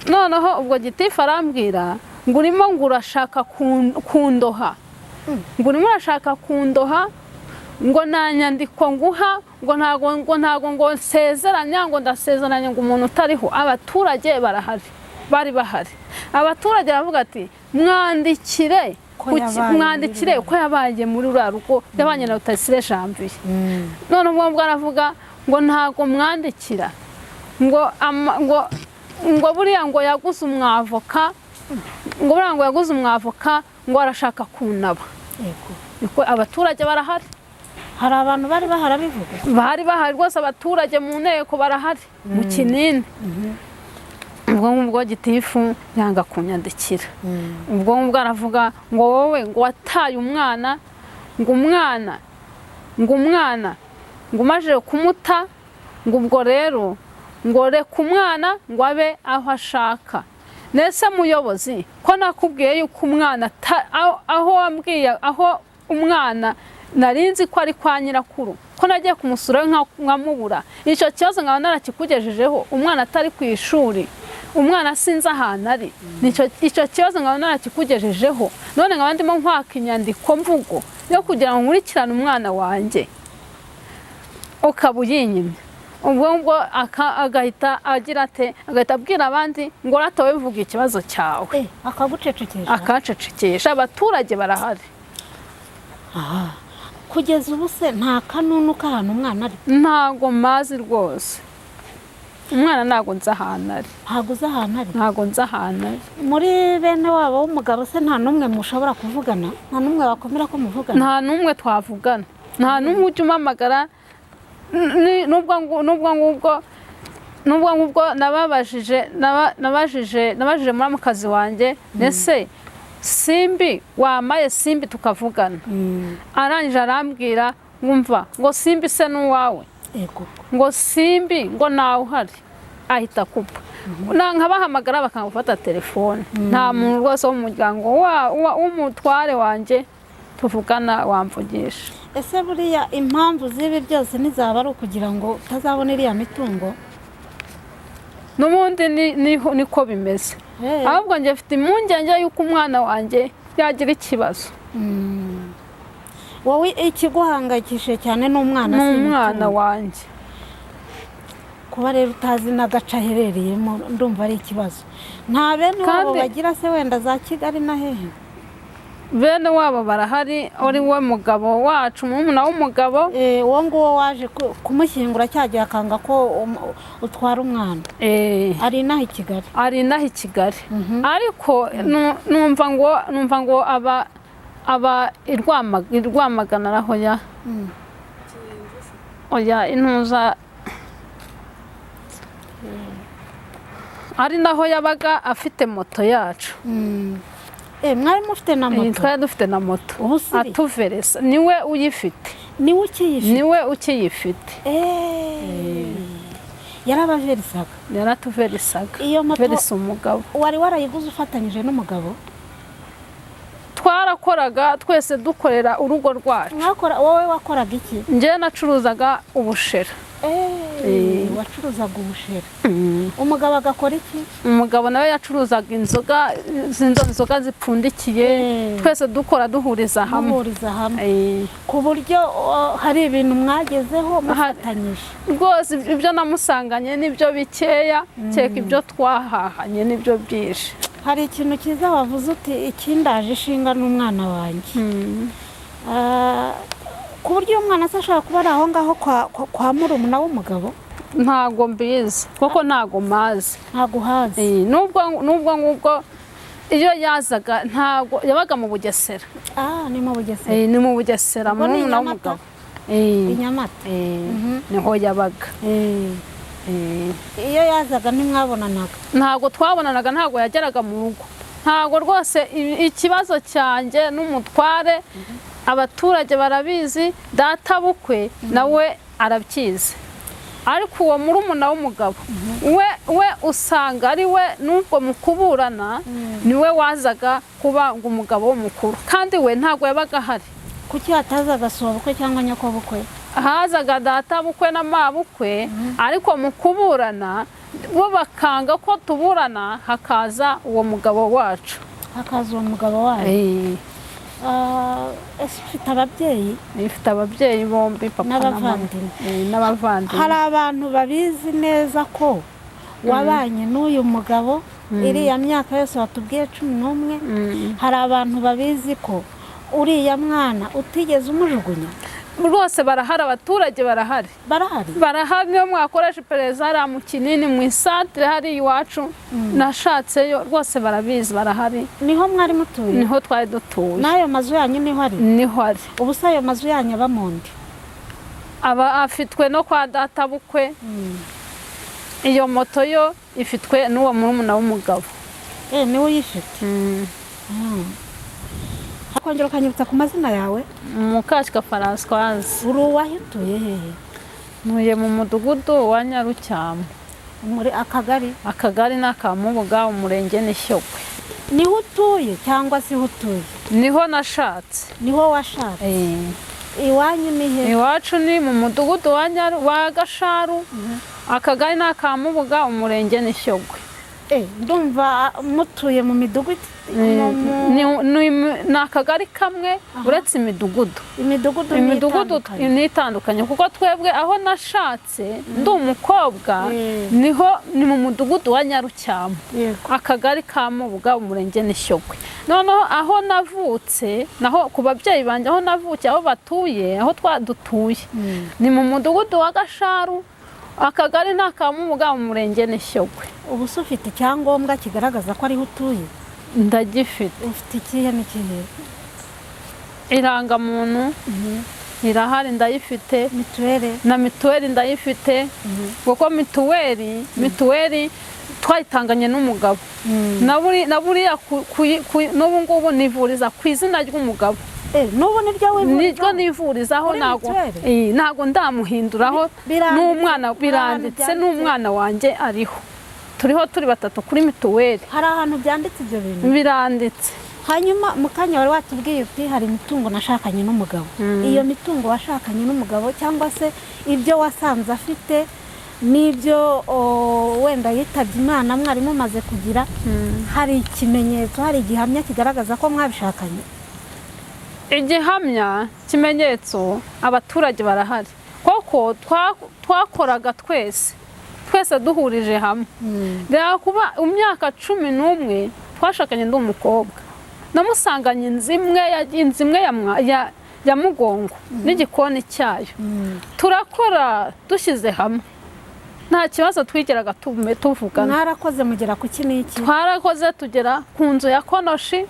Noneho ubwo gitifu arambwira ngo urimo ngo urashaka kundoha, ngo urimo urashaka kundoha, ngo nta nyandiko nguha, ngo ntago ngo nsezeranya, ngo ndasezeranya ngo umuntu utariho. Abaturage barahari, bari bahari abaturage, baravuga ati mwandikire. Ko yabaye muri Mwandikire ko yabaye muri uriya rugo, yabanye na Rutayisire Janvier. None ubwo ngubwo aravuga ngo ntago mwandikira, ngo buriya ngo yaguze umwavoka, ngo buriya ngo yaguze umwavoka, ngo arashaka kunaba. Niko abaturage barahari. Hari abantu bari bahari abivuga? Bari bahari rwose, abaturage mu nteko barahari mu Kinini. Ubwo ngubwo gitifu yanga kunyandikira. Ubwo ngubwo aravuga ngo wowe ngo wataye umwana, ngo umwana ngo umaze kumuta, ngo ubwo rero ngo reka umwana ngo abe aho ashaka. Nese muyobozi, ko nakubwiye yuko umwana aho wambwiye aho umwana nari nzi ko ari kwa nyirakuru, ko nagiye kumusura nkamubura, icyo kibazo nkaba narakikugejejeho, umwana atari ku ishuri, umwana sinzi ahantu ari, icyo kibazo nkaba narakikugejejeho, none nkaba ndimo nkwaka inyandiko mvugo yo kugira ngo nkurikirane umwana wanjye, ukaba uyinyimye. Ubwo ngubwo agahita agira ate? Agahita abwira abandi ngo rata vuga ikibazo cyawe. Akagucecekesha? Akacecekesha. Abaturage barahari. Aha. Kugeza ubu se nta kanunu k'ahantu umwana ari? Ntago mazi rwose, umwana ntago nzi ahantu ari. Ntabwo uzi ahantu ari? Ntago nzi ahantu ari. Muri bene wabo w'umugabo se nta n'umwe mushobora kuvugana? Nta n'umwe wakomera ko muvugana? Nta n'umwe twavugana, nta n'umwe ujya umpamagara. Nubwo ngubwo nababajije, nabajije muramukazi wanjye, ese Simbi wamaye Simbi tukavugana? Arangije arambwira, ngumva ngo Simbi se n'uwawe? Ngo Simbi ngo nawe uhari, ahita akupa. Nkabahamagara bakanga gufata telefone. Nta muntu rwose wo mu muryango w'umutware wanjye tuvugana wamvugisha. Ese buriya impamvu z'ibi byose ntizaba ari ukugira ngo utazabona iriya mitungo? N'ubundi niko bimeze. Ahubwo njye mfite impungenge y'uko umwana wanjye yagira ikibazo. Wowe ikiguhangayikishije cyane ni umwana, Ni si umwana imitungo. wanjye. Kuba rero utazi n'agace aherereyemo, ndumva ari ikibazo. Nta bene wabo bagira se wenda za Kigali na hehe? Bene wabo barahari, uri we mugabo wacu, murumuna w'umugabo. Uwo nguwo waje kumushyingura cya gihe akanga ko utwara umwana? Eh. Ari inaha i Kigali? Ari inaha i Kigali, ariko numva ngo aba i Rwamagana araho ya oya intuza, ari naho yabaga afite moto yacu. Mwari mufite na moto? Twari dufite na moto. Ubu se iri? Atuveresa, niwe uyifite. Niwe ukiyifite? Niwe ukiyifite. Yarabaverisaga? Yaratuverisaga. Iyo moto Verisa umugabo. wari warayiguze ufatanyije n'umugabo? Twarakoraga twese, dukorera urugo rwacu. Mwakora, wowe wakoraga iki? Njyewe nacuruzaga ubushera. Wacuruzaga ubushera, umugabo agakora iki? Umugabo nawe yacuruzaga inzoga, inzoga zipfundikiye. Twese dukora duhuriza hamwe. Muhuriza hamwe. Eh. Ku buryo hari ibintu mwagezeho mufatanyije. Rwose ibyo namusanganye nibyo bikeya, kereka ibyo twahahanye nibyo byinshi. Hari ikintu cyiza wavuze uti ikindaje ishinga n'umwana wanjye. Ku buryo uyu mwana se ashobora kuba ari aho ngaho kwa murumuna w'umugabo? Ntago mbizi kuko ntago mazi. Ntabwo uhazi? Nubwo ngubwo iyo yazaga ntago yabaga mu Bugesera. Ah, ni mu Bugesera. Ni mu Bugesera. Ubwo ni Murumuna i Nyamata? w'umugabo. I Nyamata. Niho yabaga. Iyo yazaga ntimwabonanaga? Ntabwo twabonanaga, ntabwo yageraga mu rugo, ntabwo rwose. Ikibazo cyanjye n'umutware abaturage barabizi, data bukwe nawe arabyizi, ariko uwo murumuna w'umugabo we usanga ari we n'ubwo mu kuburana niwe wazaga kuba ngo umugabo w'umukuru, kandi we ntabwo yabaga ahari. Kuki hatazaga sobukwe cyangwa nyokobukwe? Hazaga data bukwe na mabukwe, ariko mu kuburana bo bakanga ko tuburana, hakaza uwo mugabo wacu. Hakaza uwo mugabo wayo. Ese ufite ababyeyi? Ifite ababyeyi bombi, papa na mama. N'abavandimwe? N'abavandimwe. Hari abantu babizi neza ko wabanye n'uyu mugabo iriya myaka yose watubwiye 11? Hari abantu babizi ko uriya mwana utigeze umujugunya? Rwose barahari, abaturage barahari. Barahari? Barahari. Niyo mwakoresha iperereza hariya mu Kinini, mu isantire hari iwacu nashatseyo, rwose barabizi, barahari. Niho mwari mutuye? Niho twari dutuye. N'ayo mazu yanyu niho ari? Niho ari. Ubu se ayo mazu yanyu aba mu ndi? Aba afitwe no kwa data bukwe. Iyo moto yo ifitwe n'uwo murumuna w'umugabo. Niwe uyifite. Kongera ukanyibutsa ku mazina yawe? Mukashyika Françoise. Uri uwahe, utuye hehe? Ntuye mu mudugudu wa Nyarucyamo. Muri akagari? Akagari ni aka Mubuga, umurenge ni Shyogwe. Niho utuye cyangwa se ho utuye? Niho nashatse. Niho washatse. Iwanyu ni he? Iwacu ni mu mudugudu wa Gasharu, akagari ni aka Mubuga, umurenge ni Shyogwe. Ndumva mutuye mu midugudu Ni akagari kamwe uretse imidugudu. Imidugudu ni Imidugudu itandukanye. ni itandukanye, kuko twebwe aho nashatse ndi umukobwa niho ni mu mudugudu wa Nyarucyamo, akagari ka Mubuga, umurenge ni Shyogwe. Noneho aho navutse naho ku babyeyi banjye, aho navukiye, aho batuye, aho dutuye ni mu mudugudu wa Gasharu, akagari ni aka Mubuga, umurenge ni Shyogwe. Ubu se ufite icyangombwa kigaragaza ko ariho utuye? Ndagifite. Ufite ikihe n'ikihe? Irangamuntu irahari, ndayifite. Mituweli? Na mituweli ndayifite, kuko mituweli twayitanganye n'umugabo. Na buriya n'ubu ngubu nivuriza ku izina ry'umugabo. N'ubu niryo wivuriza? Niryo nivurizaho. Kuri Ntabwo mituweli? Ntabwo ndamuhinduraho. Biranditse? N'umwana Hari ahantu biranditse. byanditse? N'umwana wanjye ariho, turiho turi batatu kuri mituweli. Hari ahantu byanditse ibyo bintu? Biranditse. Hanyuma mu kanya wari watubwiye uti hari imitungo nashakanye n'umugabo. Iyo mitungo washakanye n'umugabo cyangwa se ibyo wasanze afite n'ibyo wenda yitabye Imana mwari mumaze kugira, hari ikimenyetso, hari igihamya kigaragaza ko mwabishakanye? Igihamya, ikimenyetso, abaturage barahari, koko twakoraga twese twese duhurije hamwe. Reba, kuba imyaka 11 twashakanye ndi umukobwa, namusanganye inzu imwe ya mugongo n'igikoni cyayo, turakora dushyize hamwe, nta kibazo twigeraga tuvugana. Mwarakoze mugera ku ki n'iki? Twarakoze tugera ku nzu ya konoshi.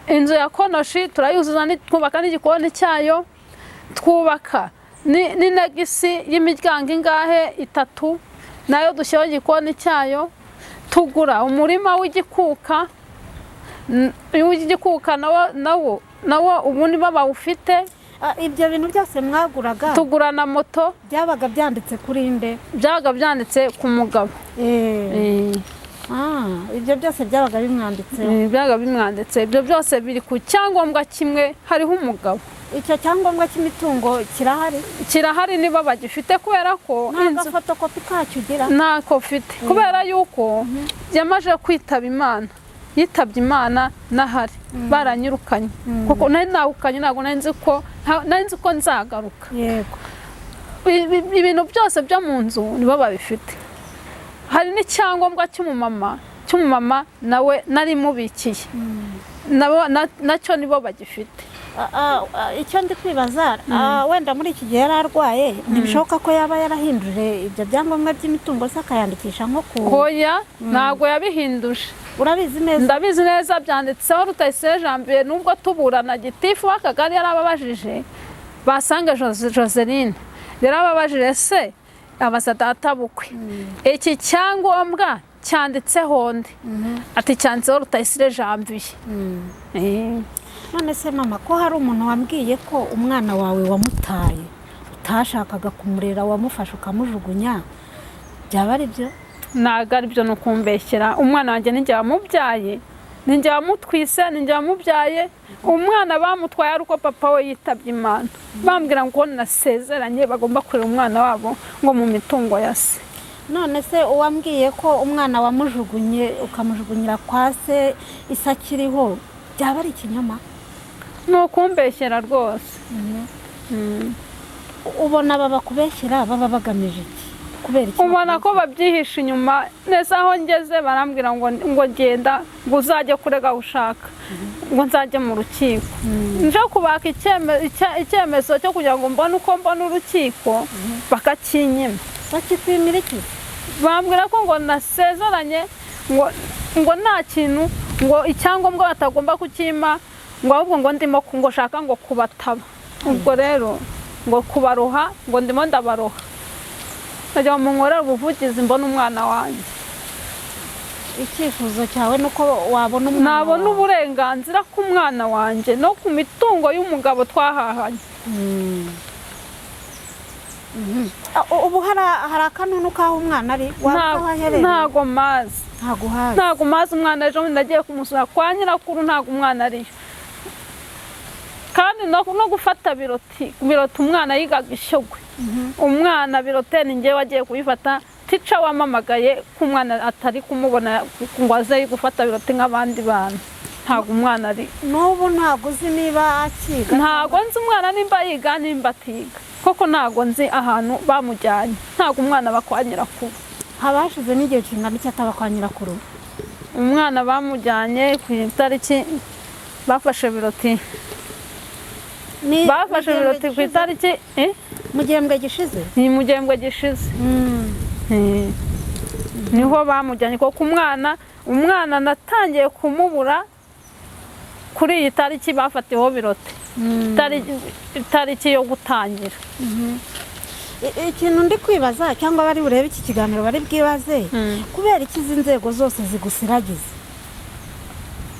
Inzu ya konoshi turayuzuza, twubaka n'igikoni cyayo, twubaka n'inegisi y'imiryango ingahe, itatu, nayo dushyiraho igikoni cyayo. Tugura umurima w'igikuka, w'igikuka nawo ubu nibo bawufite. Ibyo bintu byose mwaguraga Tugura na moto. byabaga byanditse kuri nde? Byabaga byanditse ku mugabo. Ibyo byose byabaga bimwanditseho? Byabaga bimwanditse. Ibyo byose biri ku cyangombwa kimwe, hariho umugabo. Icyo cyangombwa cy'imitungo kirahari? Kirahari, nibo bagifite, kubera ko Nta inzu gafotokopi kacyo ugira? Ntako mfite, kubera yuko yamaze kwitaba Imana, yitabye Imana n'ahari baranyirukanye, kuko nari nahukanye, ntabwo nari nzi ko nari nzi ko nzagaruka. Ibintu byose byo mu nzu nibo babifite. Hari n'icyangombwa cy'umumama nawe nari mubikiye, nacyo nibo bagifite. Icyo ndi kwibaza, wenda muri iki gihe yari arwaye, ntibishoboka ko yaba yarahinduje ibyo byangombwa by'imitungo se akayandikisha nko ku Hoya, ntabwo yabihinduje. Urabizi neza? Ndabizi neza, byanditseho Rutayisire Janvier. Nubwo tuburana, gitifu w'akagari yarababajije, basange Joseline yarababajije se Abaza data bukwe, iki cyangombwa cyanditseho nde? Ati cyanditseho Rutayisire Janvier. None se mama, ko hari umuntu wambwiye ko umwana wawe wamutaye, utashakaga kumurera, wamufashe ukamujugunya, byaba ari byo? Ntabwo ari byo, ni ukumbeshyera. Umwana wanjye ninjye wamubyaye, ninjye wamutwise, ninjye wamubyaye. Umwana bamutwaye ari uko papa we yitabye Imana, bambwira ngo nasezeranye bagomba kurera umwana wabo ngo mu mitungo ya se. None se uwambwiye ko umwana wamujugunye, ukamujugunyira kwa se isakiriho, byaba ari ikinyoma? Ni ukumbeshyera rwose. Ubona baba kubeshyira baba bagamije iki? Kubera iki? Ubona ko babyihisha inyuma neza. Aho ngeze barambwira ngo genda, ngo uzajye kurega ushaka, ngo nzajye mu rukiko, nje kubaka icyemezo cyo kugira ngo mbone uko mbona urukiko, bakakinyima. Bakikwimira iki? Bambwira ko ngo nasezeranye, ngo nta kintu, ngo icyangombwa batagomba kukima, ngo ahubwo ngo ndimo ngo shaka ngo kubataba, ubwo rero ngo kubaroha, ngo ndimo ndabaroha. Najya mu nkorera ubuvugizi mbona umwana wanjye. Icyifuzo cyawe nuko wabona umwana? Nabona uburenganzira ku mwana wanjye no ku mitungo y'umugabo twahahanye. Ubu hari akanunu k'aho umwana ari? Ntago mazi. Ntago mazi umwana. Ejo nagiye kumusura kwa nyirakuru, ntago umwana ariyo. Kandi no gufata biroti umwana yigaga ishyogwe, umwana birote ni njyewe wagiye kubifata. Tica wamamagaye ko umwana atari kumubona ngo aze gufata biroti nk'abandi bantu. Ntago umwana ari. N'ubu ntago uzi niba akiga? Ntago nzi umwana nimba yiga nimba atiga, koko ntago nzi ahantu bamujyanye. Ntago umwana bakwa nyirakuru. Haba hashize n'igihe kingana iki ataba kwa nyirakuru? Umwana bamujyanye ku itariki bafashe biroti. Bafashe biroti ku itariki mu gihembwe gishize? Ni mu gihembwe gishize. Niho bamujyanye, kuko umwana natangiye kumubura kuri iyi tariki bafatiweho biroti, itariki yo gutangira. Ikintu ndi kwibaza, cyangwa bari burebe iki kiganiro bari bwibaze, kubera iki izi nzego zose zigusiragiza?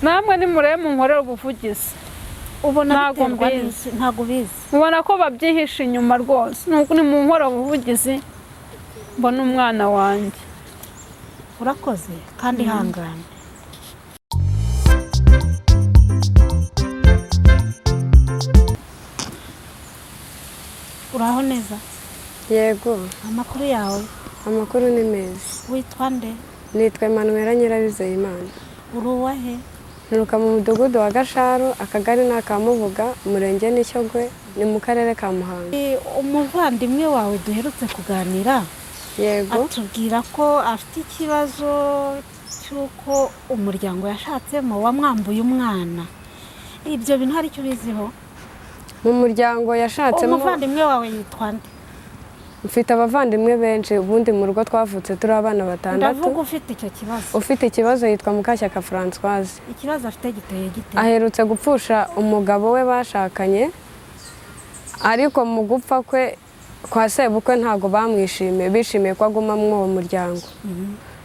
Namwe nimurebe munkorere ubuvugizi. Ubona biterwa n'iki? Ntago ubizi. Ubona ko babyihisha inyuma rwose. Ni mu nkora ubuvugizi mbona umwana wanjye. Urakoze kandi ihangane. Uraho neza? Yego. Amakuru yawe? Amakuru ni meza. Witwa nde? Nitwa Emmanuel Nyirabizeyimana. Uri uwahe? Nturuka mu mudugudu wa Gasharu, akagari ni aka Mubuga, umurenge ni Shyogwe, ni mu karere ka Muhanga. Umuvandimwe wawe duherutse kuganira, yego, atubwira ko afite ikibazo cy'uko umuryango yashatsemo wamwambuye umwana. Ibyo bintu hari icyo ubiziho? Mu muryango yashatsemo. Umuvandimwe wawe yitwa nde? Mfite abavandimwe benshi, ubundi mu rugo twavutse turi abana batandatu. Ndavuga ufite icyo kibazo. Ufite ikibazo yitwa Mukashyaka Françoise. Ikibazo afite giteye gite? Aherutse gupfusha umugabo we bashakanye, ariko mu gupfa kwe kwa sebukwe ntago bamwishimiye, bishimiye ko aguma muri uwo muryango.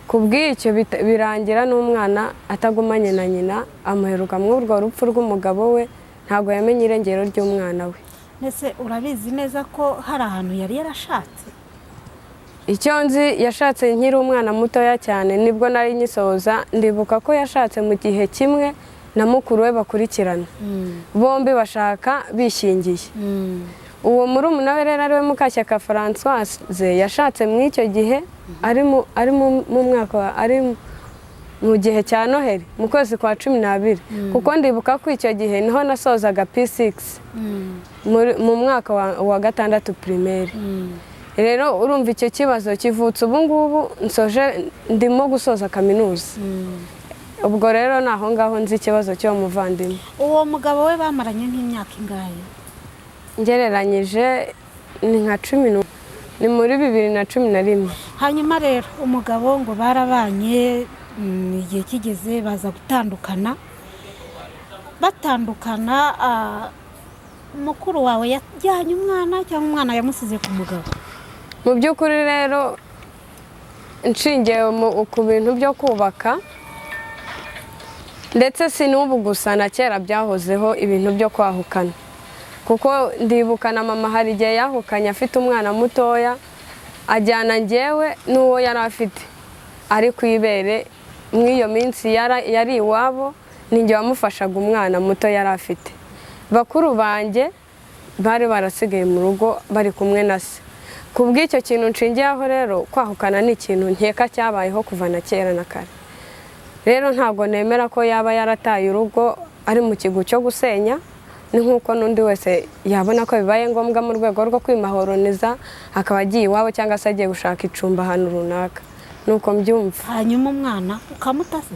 Kubw'icyo birangira n'umwana atagumanye na nyina, amuheruka muri urwo rupfu rw'umugabo we, ntago yamenye irengero ry'umwana we. Nese urabizi neza ko hari ahantu yari yarashatse? Icyo nzi, yashatse nkiri umwana mutoya cyane, nibwo nari nyisoza, ndibuka ko yashatse mu gihe kimwe na mukuru we bakurikirana. Bombi bashaka bishingiye. Uwo murumuna we rero ariwe Mukashyaka Françoise yashatse mu icyo gihe ari mu mwaka, ari mu gihe cya Noheli, mu kwezi kwa 12, kuko ndibuka ko icyo gihe niho nasozaga P6 mu mwaka wa 6 primaire. Rero urumva icyo kibazo kivutse ubu ngubu nsoje, ndimo gusoza kaminuza. Ubwo rero naho ngaho nzi ikibazo cy'uwo muvandimwe. Uwo mugabo we bamaranye nk'imyaka ingahe? Ngereranyije ni nka 10, ni muri 2011. Hanyuma rero umugabo ngo barabanye, igihe kigeze baza gutandukana. Batandukana, mukuru wawe yajyanye umwana cyangwa umwana yamusize ku mugabo? Mu by'ukuri rero nshingiye ku bintu byo kubaka, ndetse si n'ubu gusa, na kera byahozeho ibintu byo kwahukana, kuko ndibuka na mama hari igihe yahukanye afite umwana mutoya, ajyana njyewe n'uwo yari afite ari ku ibere. Muri iyo minsi yari iwabo, ninjye wamufashaga umwana muto yari afite. Bakuru banjye bari barasigaye mu rugo bari kumwe na se. Ku bw'icyo kintu nshingiyeho rero, kwahukana ni ikintu nkeka cyabayeho kuva na kera na kare. Rero ntabwo nemera ko yaba yarataye urugo ari mu kigo cyo gusenya, ni nk'uko n'undi wese yabona ko bibaye ngombwa mu rwego rwo kwimahoroniza akaba agiye iwabo cyangwa se agiye gushaka icumbi ahantu runaka, nuko mbyumva. Hanyuma umwana ukamuta se?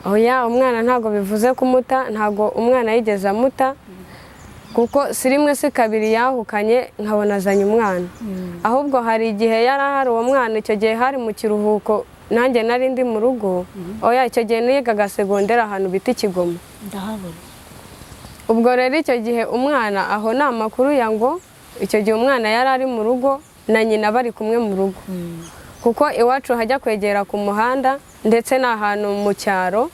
Oya, umwana ntabwo bivuze kumuta, ntabwo umwana yigeze amuta, kuko si rimwe si kabiri yahukanye nkabona azanye umwana. Ahubwo hari igihe yari ahari uwo mwana, icyo gihe hari mu kiruhuko, nanjye nari ndi mu rugo. Oya, icyo gihe nigaga segonderi ahantu bita Kigoma. Ndahabona. Ubwo rero icyo gihe umwana, aho ni amakuru ya ngo icyo gihe umwana yari ari mu rugo na nyina bari kumwe mu rugo, kuko iwacu hajya kwegera ku muhanda, ndetse ni ahantu mu cyaro.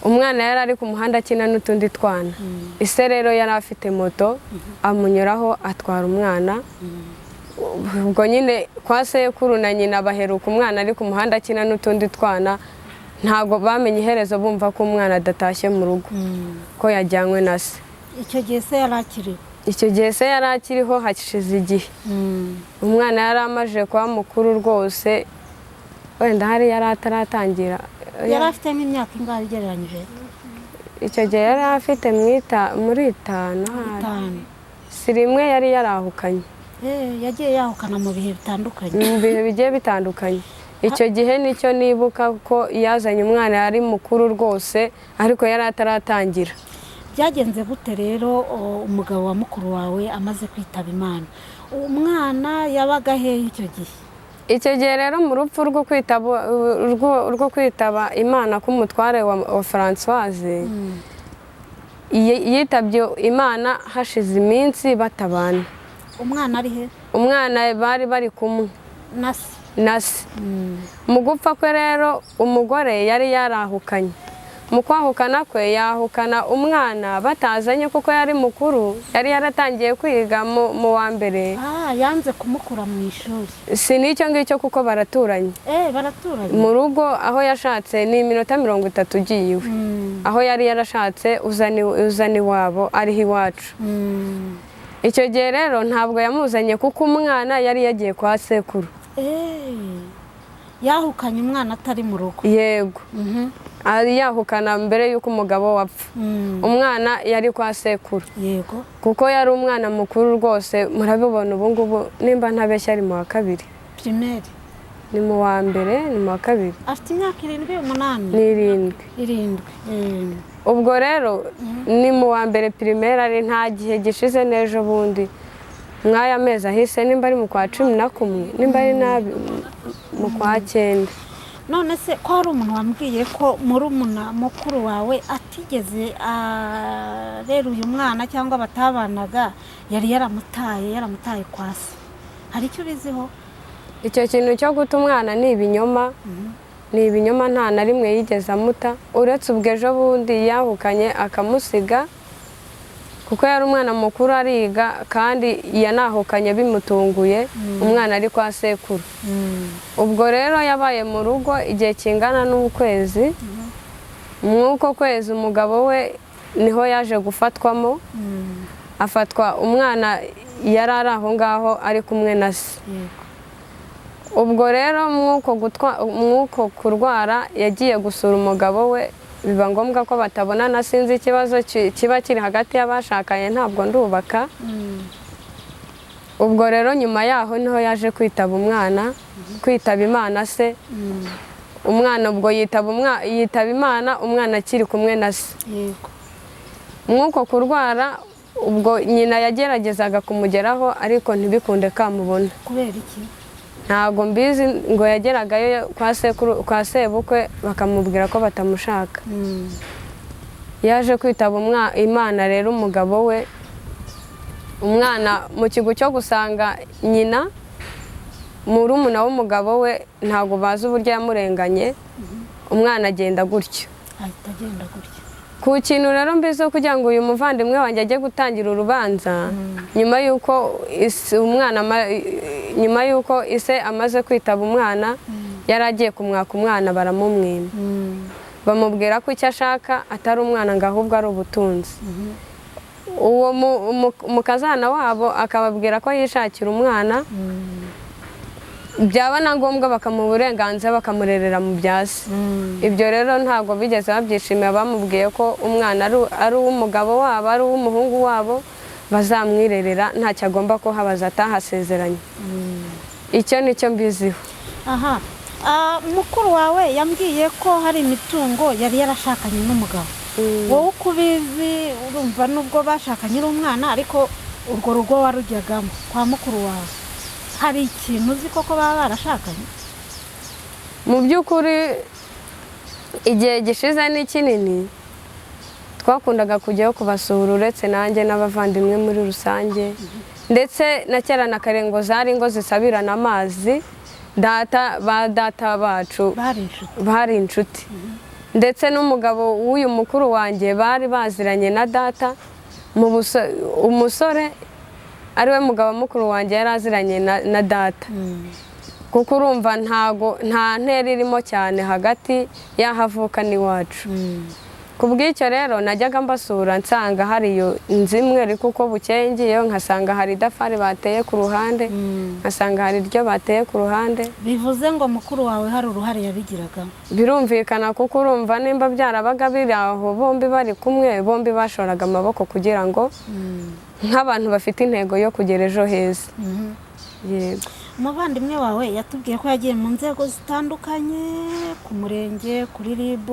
Umwana yari ari ku muhanda akina n'utundi twana. Ise rero yari afite moto, amunyuraho atwara umwana. Ubwo nyine kwa sekuru na nyina baheruka umwana ari ku muhanda akina n'utundi twana, ntabwo bamenye iherezo, bumva ko umwana adatashye mu rugo, ko yajyanywe na se. Icyo gihe se yari akiriho? Icyo gihe se yari akiriho, hashize igihe. Umwana yari amaze kuba mukuru rwose, wenda hari yari ataratangira. Yari afite nk'imyaka ingahe ugereranyije? Icyo gihe yari afite muri 5 hari. 5. Si rimwe yari yarahukanye. Yagiye yahukana mu bihe bitandukanye. Mu bihe bigiye bitandukanye. Icyo gihe nicyo nibuka ko yazanye umwana yari mukuru rwose, ariko yari ataratangira. Byagenze gute rero umugabo wa mukuru wawe amaze kwitaba Imana? Umwana yabaga hehe icyo gihe? Icyo gihe rero mu rupfu rwo kwitaba Imana k'umutware wa Françoise, yitabye Imana hashize iminsi batabana. Umwana ari he? Umwana bari bari kumwe na se. Mu gupfa kwe rero umugore yari yarahukanye. Mu kwahukana kwe yahukana umwana batazanye, kuko yari mukuru, yari yaratangiye kwiga mu wa mbere. Yanze kumukura mu ishuri. Si n'icyo ngicyo, kuko baraturanye. Baraturanye. Mu rugo aho yashatse ni iminota 30 ugiye iwe. Aho yari yarashatse uzana iwabo, ariho iwacu. Icyo gihe rero ntabwo yamuzanye, kuko umwana yari yagiye kwa sekuru. Yahukanye umwana atari mu rugo. Yego. Ari yahukana mbere y'uko umugabo wapfa. Umwana yari kwa sekuru. Yego. Kuko yari umwana mukuru rwose, murabibona ubu ngubu nimba ntabeshya ari mu wa 2. Primaire. Ni mu wa 1, ni mu wa 2. Afite imyaka 7, 8. Ni 7. 7. Ubwo rero ni mu wa 1 primaire, ari nta gihe gishize n'ejo bundi. Mwaya mezi ahise, nimba ari mu kwa 11, nimba ari nabi mu kwa 9. None se ko hari umuntu wambwiye ko murumuna mukuru wawe atigeze arera uyu mwana cyangwa batabanaga, yari yaramutaye kwa se, hari icyo ubiziho? Icyo kintu cyo guta umwana ni ibinyoma. Ni ibinyoma, nta na rimwe yigeze amuta, uretse ubwo ejo bundi yahukanye akamusiga, kuko yari umwana mukuru ariga, kandi yanahukanye bimutunguye, umwana ari kwa sekuru. Ubwo rero yabaye mu rugo igihe kingana n'ukwezi. Mw'uko kwezi umugabo we niho yaje gufatwamo, afatwa umwana yari ari aho ngaho ari kumwe na se. Ubwo rero mw'uko kurwara yagiye gusura umugabo we, biba ngombwa ko batabonana, sinzi ikibazo kiba kiri hagati y'abashakanye, ntabwo ndubaka. Ubwo rero nyuma yaho niho yaje kwitaba umwana, kwitaba Imana se. Umwana ubwo yitaba Imana umwana akiri kumwe na se. Yego. Mw'uko kurwara ubwo nyina yageragezaga kumugeraho, ariko ntibikunde kamubona. Kubera iki? Ntabwo mbizi, ngo yageragayo kwa sekuru, kwa sebukwe, bakamubwira ko batamushaka. Yaje kwitaba Imana rero umugabo we, umwana mu kigo cyo gusanga nyina Murumuna w'umugabo we ntabwo bazi uburyo yamurenganye, umwana agenda gutyo. Ahita agenda gutyo. Ku kintu rero mbizi kugira ngo uyu muvandimwe wanjye ajye gutangira urubanza nyuma y'uko umwana nyuma y'uko ise amaze kwitaba umwana, yari agiye kumwaka umwana baramumwima, bamubwira ko icyo ashaka atari umwana ngo ahubwo ari ubutunzi. Uwo mukazana wabo akababwira ko yishakira umwana, byaba na ngombwa bakamuha uburenganzira bakamurerera mu byasi. Ibyo rero ntabwo bigeze babyishimira, bamubwiye ko umwana ari uw'umugabo wabo, ari uw'umuhungu wabo, bazamwirerera ntacyo agomba kuhabaza atahasezeranye. Icyo nicyo mbiziho. Aha, mukuru wawe yambwiye ko hari imitungo yari yarashakanye n'umugabo. Wowe uko ubizi urumva nubwo bashakanye uri umwana, ariko urwo rugo warujyagamo kwa mukuru wawe, hari ikintu uzi koko baba barashakanye? Mu by'ukuri igihe gishize ni kinini, twakundaga kujyayo kubasura uretse nanjye n'abavandimwe muri rusange, ndetse na kera na kare ngo zari ingo zisabirana amazi, data ba data bacu bari inshuti, ndetse n'umugabo w'uyu mukuru wanjye bari baziranye na data. Umusore ariwe mugabo mukuru wanjye yari aziranye na data, kuko urumva ntago nta ntera irimo cyane hagati y'ahavuka n'iwacu. Ku bw'icyo rero najyaga mbasura nsanga hari iyo nzu imwe, ariko uko bukeye ngiyeyo nkasanga hari idafari bateye ku ruhande, nkasanga hari iryo bateye ku ruhande. Bivuze ngo mukuru wawe hari uruhare yabigiragamo? Birumvikana, kuko urumva nimba byarabaga biri aho bombi bari kumwe, bombi bashoraga amaboko kugira ngo nk'abantu bafite intego yo kugera ejo heza. Yego. Umuvandimwe wawe yatubwiye ko yagiye mu nzego zitandukanye, ku murenge, kuri RIB,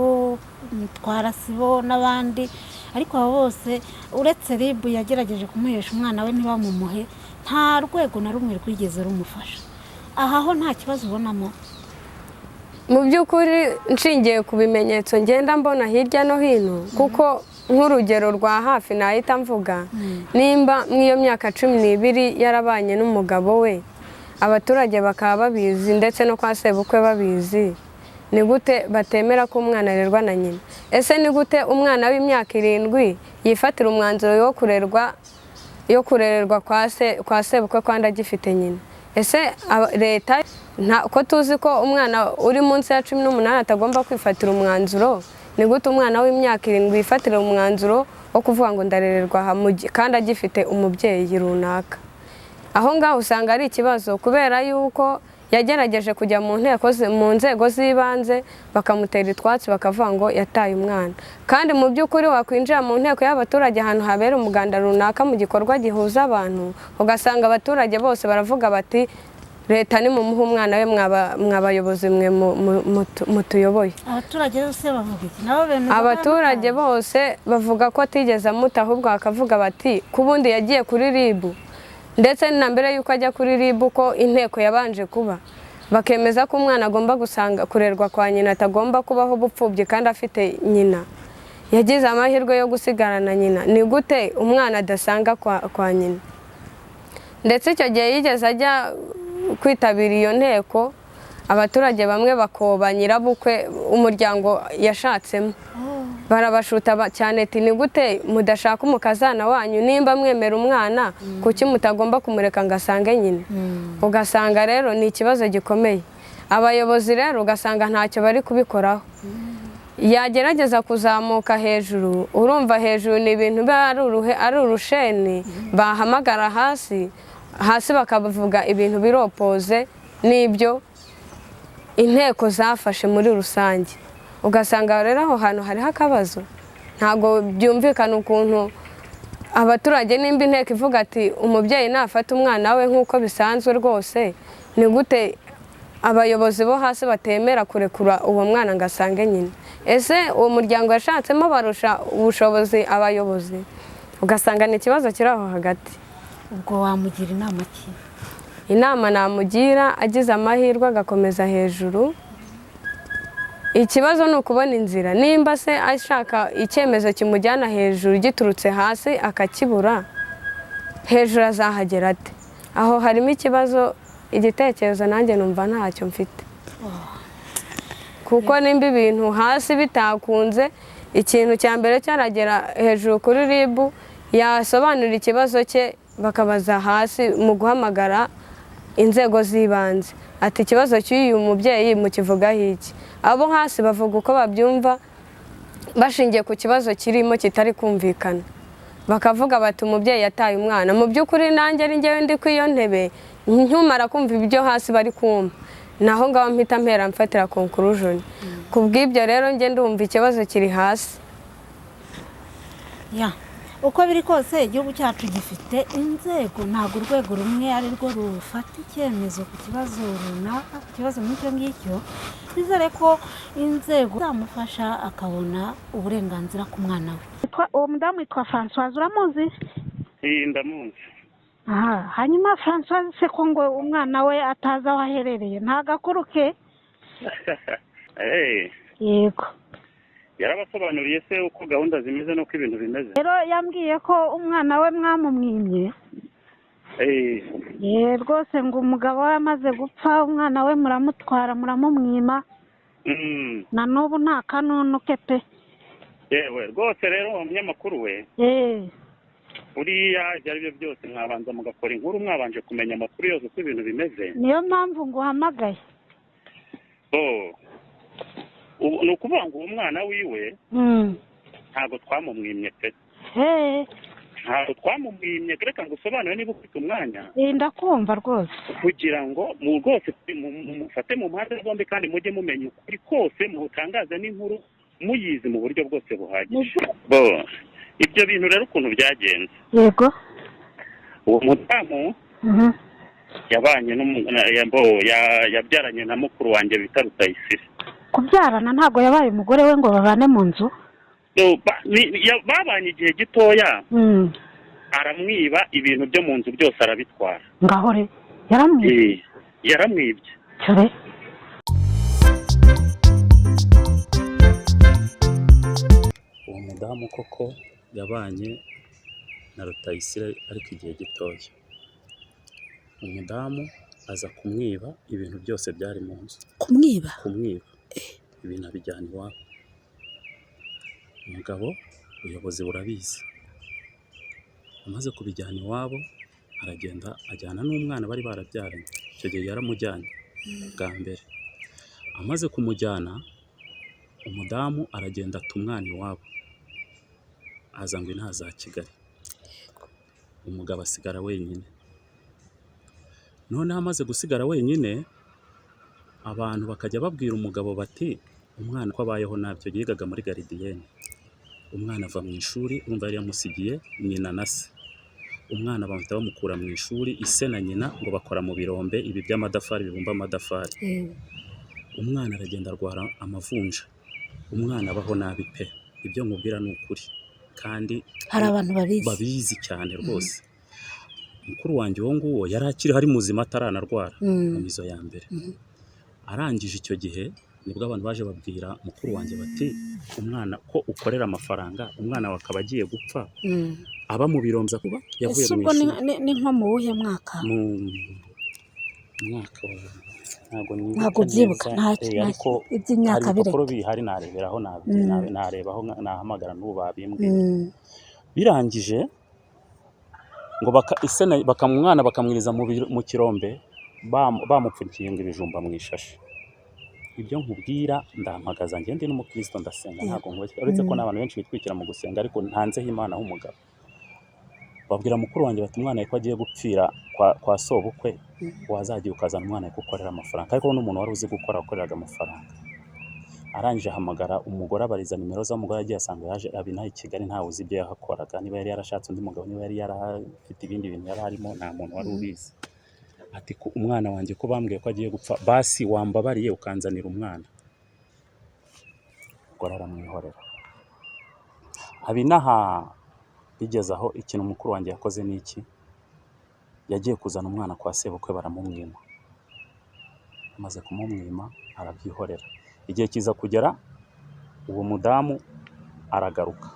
Mutwarasibo n'abandi, ariko abo bose uretse RIB yagerageje kumuhesha umwana we ntibamumuhe, nta rwego na rumwe rwigeze rumufasha. Aha ho nta kibazo ubonamo? Mu by'ukuri nshingiye ku bimenyetso ngenda mbona hirya no hino, kuko nk'urugero rwa hafi nahita mvuga, nimba mw'iyo myaka 12 yarabanye n'umugabo we, abaturage bakaba babizi ndetse no kwa sebukwe babizi, ni gute batemera ko umwana arerwa na nyina? Ese ni gute umwana w'imyaka 7 yifatira umwanzuro yo kurererwa kwa sebukwe kandi agifite nyina? Ese leta ko tuzi ko umwana uri munsi ya 18 atagomba kwifatira umwanzuro, ni gute umwana w'imyaka 7 yifatira umwanzuro wo kuvuga ngo ndarererwa kandi agifite umubyeyi runaka? Aho ngaho usanga ari ikibazo, kubera yuko yagerageje kujya mu nteko mu nzego z'ibanze bakamutera itwatsi bakavuga ngo yataye umwana, kandi mu by'ukuri wakwinjira mu nteko y'abaturage ahantu habera umuganda runaka mu gikorwa gihuza abantu, ugasanga abaturage bose baravuga bati leta nimumuhe umwana we, mwabayobozi mwe mutuyoboye. Abaturage bose bavuga iki? Nabo bemeza? Abaturage bose bavuga ko atigeze amuta, ahubwo bakavuga bati kubundi yagiye kuri RIB, ndetse na mbere yuko ajya kuri RIB ko inteko yabanje kuba, bakemeza ko umwana agomba gusanga kurerwa kwa nyina, atagomba kubaho ubupfubyi kandi afite nyina. Yagize amahirwe yo gusigarana nyina, ni gute umwana adasanga kwa nyina? Ndetse icyo gihe yigeze ajya kwitabira iyo nteko, abaturage bamwe bakoba nyirabukwe umuryango yashatsemo, barabashuta cyane ati ni gute mudashaka umukazana wanyu, nimba mwemera umwana kuki mutagomba kumureka ngo asange nyina? Ugasanga rero ni ikibazo gikomeye. Abayobozi rero ugasanga ntacyo bari kubikoraho. Yagerageza kuzamuka hejuru, urumva hejuru ni ibintu biba ari urusheni, bahamagara hasi hasi bakavuga ibintu biropoze n'ibyo inteko zafashe muri rusange. Ugasanga rero aho hantu hariho akabazo, ntabwo byumvikana ukuntu abaturage nimba inteko ivuga ati umubyeyi nafata umwana we nk'uko bisanzwe rwose, ni gute abayobozi bo hasi batemera kurekura uwo mwana ngo asange nyina? Ese uwo muryango yashatsemo barusha ubushobozi abayobozi? Ugasanga ni ikibazo kiri aho hagati. Ubwo wamugira inama ki? Inama namugira, agize amahirwe agakomeza hejuru, ikibazo ni ukubona inzira. Nimba se ashaka icyemezo kimujyana hejuru giturutse hasi akakibura, hejuru azahagera ate? Aho harimo ikibazo Igitekerezo nanjye numva ntacyo mfite, kuko nimba ibintu hasi bitakunze, ikintu cya mbere cyaragera hejuru kuri RIB, yasobanura ikibazo cye, bakabaza hasi mu guhamagara inzego z'ibanze ati ikibazo cy'uyu mubyeyi mukivugaho iki? Abo hasi bavuga uko babyumva bashingiye ku kibazo kirimo kitari kumvikana, bakavuga bati umubyeyi yataye umwana. Mu by'ukuri nanjye ari njyewe ndi ku iyo ntebe, ntumara kumva ibyo hasi bari kumva, naho ngaho mpita mpera mfatira conclusion. Ku bw'ibyo rero njye ndumva ikibazo kiri hasi. Ya, uko biri kose igihugu cyacu gifite inzego, ntabwo urwego rumwe ari rwo rufata icyemezo ku kibazo runaka, ku kibazo nk'icyo ngicyo. Twizere ko inzego zamufasha akabona uburenganzira ku mwana we. Uwo mudamu witwa Francoise, uramuzi? Iyi ndamuzi. Aha, hanyuma Francoise se ko ngo umwana we atazi aho aherereye, nta gakuru ke? Eh, Yego. Yarabasobanuriye se uko gahunda zimeze n'uko ibintu bimeze? Rero yambwiye ko umwana we mwamumwimye. Eh. Ye rwose, ngo umugabo we amaze gupfa umwana we muramutwara, muramumwima. Na n'ubu nta kanunu ke pe. Yewe rwose, rero uwo munyamakuru we, buriya ibyo ari byo byose mwabanza mugakora inkuru mwabanje kumenya amakuru yose uko ibintu bimeze. Niyo mpamvu nguhamagaye. Bo ubu ni ukuvuga ngo uwo mwana wiwe ntabwo twamumwimye pe. Ntabwo twamumwimye. Reka ngo usobanure niba ufite umwanya. Eh, ndakumva rwose. Kugira ngo mu rwose mufate mu mpande zombi kandi mujye mumenya ukuri kose, mutangaze n'inkuru muyizi mu buryo bwose buhagije. Bo ibyo bintu rero ukuntu byagenze, uwo mudamu yabanye yabyaranye na mukuru wanjye bita Rutayisire. Kubyarana, ntabwo yabaye umugore we ngo babane mu nzu? No, babanye igihe gitoya, aramwiba, ibintu byo mu nzu byose arabitwara. Ngaho re, yaramwibye? Eh, yaramwibye. Cyore. Uwo mudamu koko yabanye na Rutayisire ariko igihe gitoya, umudamu aza kumwiba ibintu byose byari mu nzu. Kumwiba? Kumwiba ibintu abijyana iwabo. Umugabo, ubuyobozi burabizi, amaze kubijyana iwabo aragenda ajyana n'umwana bari barabyaranye. Icyo gihe yaramujyanye bwa mbere. Amaze kumujyana, umudamu aragenda ata umwana iwabo, aza ngo inaha za Kigali, umugabo asigara wenyine. Noneho amaze gusigara wenyine, abantu bakajya babwira umugabo bati umwana ko abayeho nabi. Icyo gihe yigaga muri gardienne. Umwana ava mu ishuri, urumva yari yamusigiye nyina na se. Umwana bahita bamukura mu ishuri, ise na nyina ngo bakora mu birombe ibi by'amadafari, bibumba amadafari. Umwana aragenda arwara amavunja, umwana abaho nabi pe. Ibyo nkubwira ni ukuri kandi Hari abantu babizi. Babizi cyane rwose. Mukuru wanjye uwo nguwo yari akiriho, ari muzima, ataranarwara mu mizo ya mbere. Arangije icyo gihe nibwo abantu baje babwira mukuru wanjye bati umwana ko ukorera amafaranga, umwana wawe akaba agiye gupfa, aba mu birombe, kuba yavuye Ese mu ubwo ni ishuri. ni nko mu wuhe mwaka? Mu mwaka wa, ntabwo nibuka Ntabwo ubyibuka, neza, ntacyo, ariko iby'imyaka hari ibipapuro bireke. bihari nareberaho, narebaho, nahamagara n'ubu babimbwiye. Birangije ngo ise umwana bakamwiriza mu kirombe, bamupfunyikiye ngo ibijumba mu ishashi. Ibyo nkubwira ndampagaza, njye ndi n'umukristo, ndasenga, ntabwo nkubeshya, uretse ko n'abantu benshi bitwikira mu gusenga, ariko ntanzeho Imana h'umugabo. Babwira mukuru wanjye bati umwana ko agiye gupfira kwa sobukwe, wazagiye ukazana umwana ko ukorera amafaranga. Ariko n'umuntu wari uzi gukora, wakoreraga amafaranga. Arangije ahamagara umugore, abariza nimero z'umugore, agiye asanga yaje abinaha i Kigali, ntawe uzi ibyo yahakoraga, niba yari yarashatse undi mugabo, niba yari yarafite ibindi bintu yari arimo, nta muntu wari ubizi. Ati ko umwana wanjye ko bambwiye ko agiye gupfa, basi wambabariye ukanzanira umwana. Umugore aramwihorera. Abinaha bigeze aho, ikintu mukuru wanjye yakoze ni iki? Yagiye kuzana umwana kwa sebukwe, baramumwima. Amaze kumumwima arabyihorera. Igihe kiza kugera uwo mudamu Aragaruka,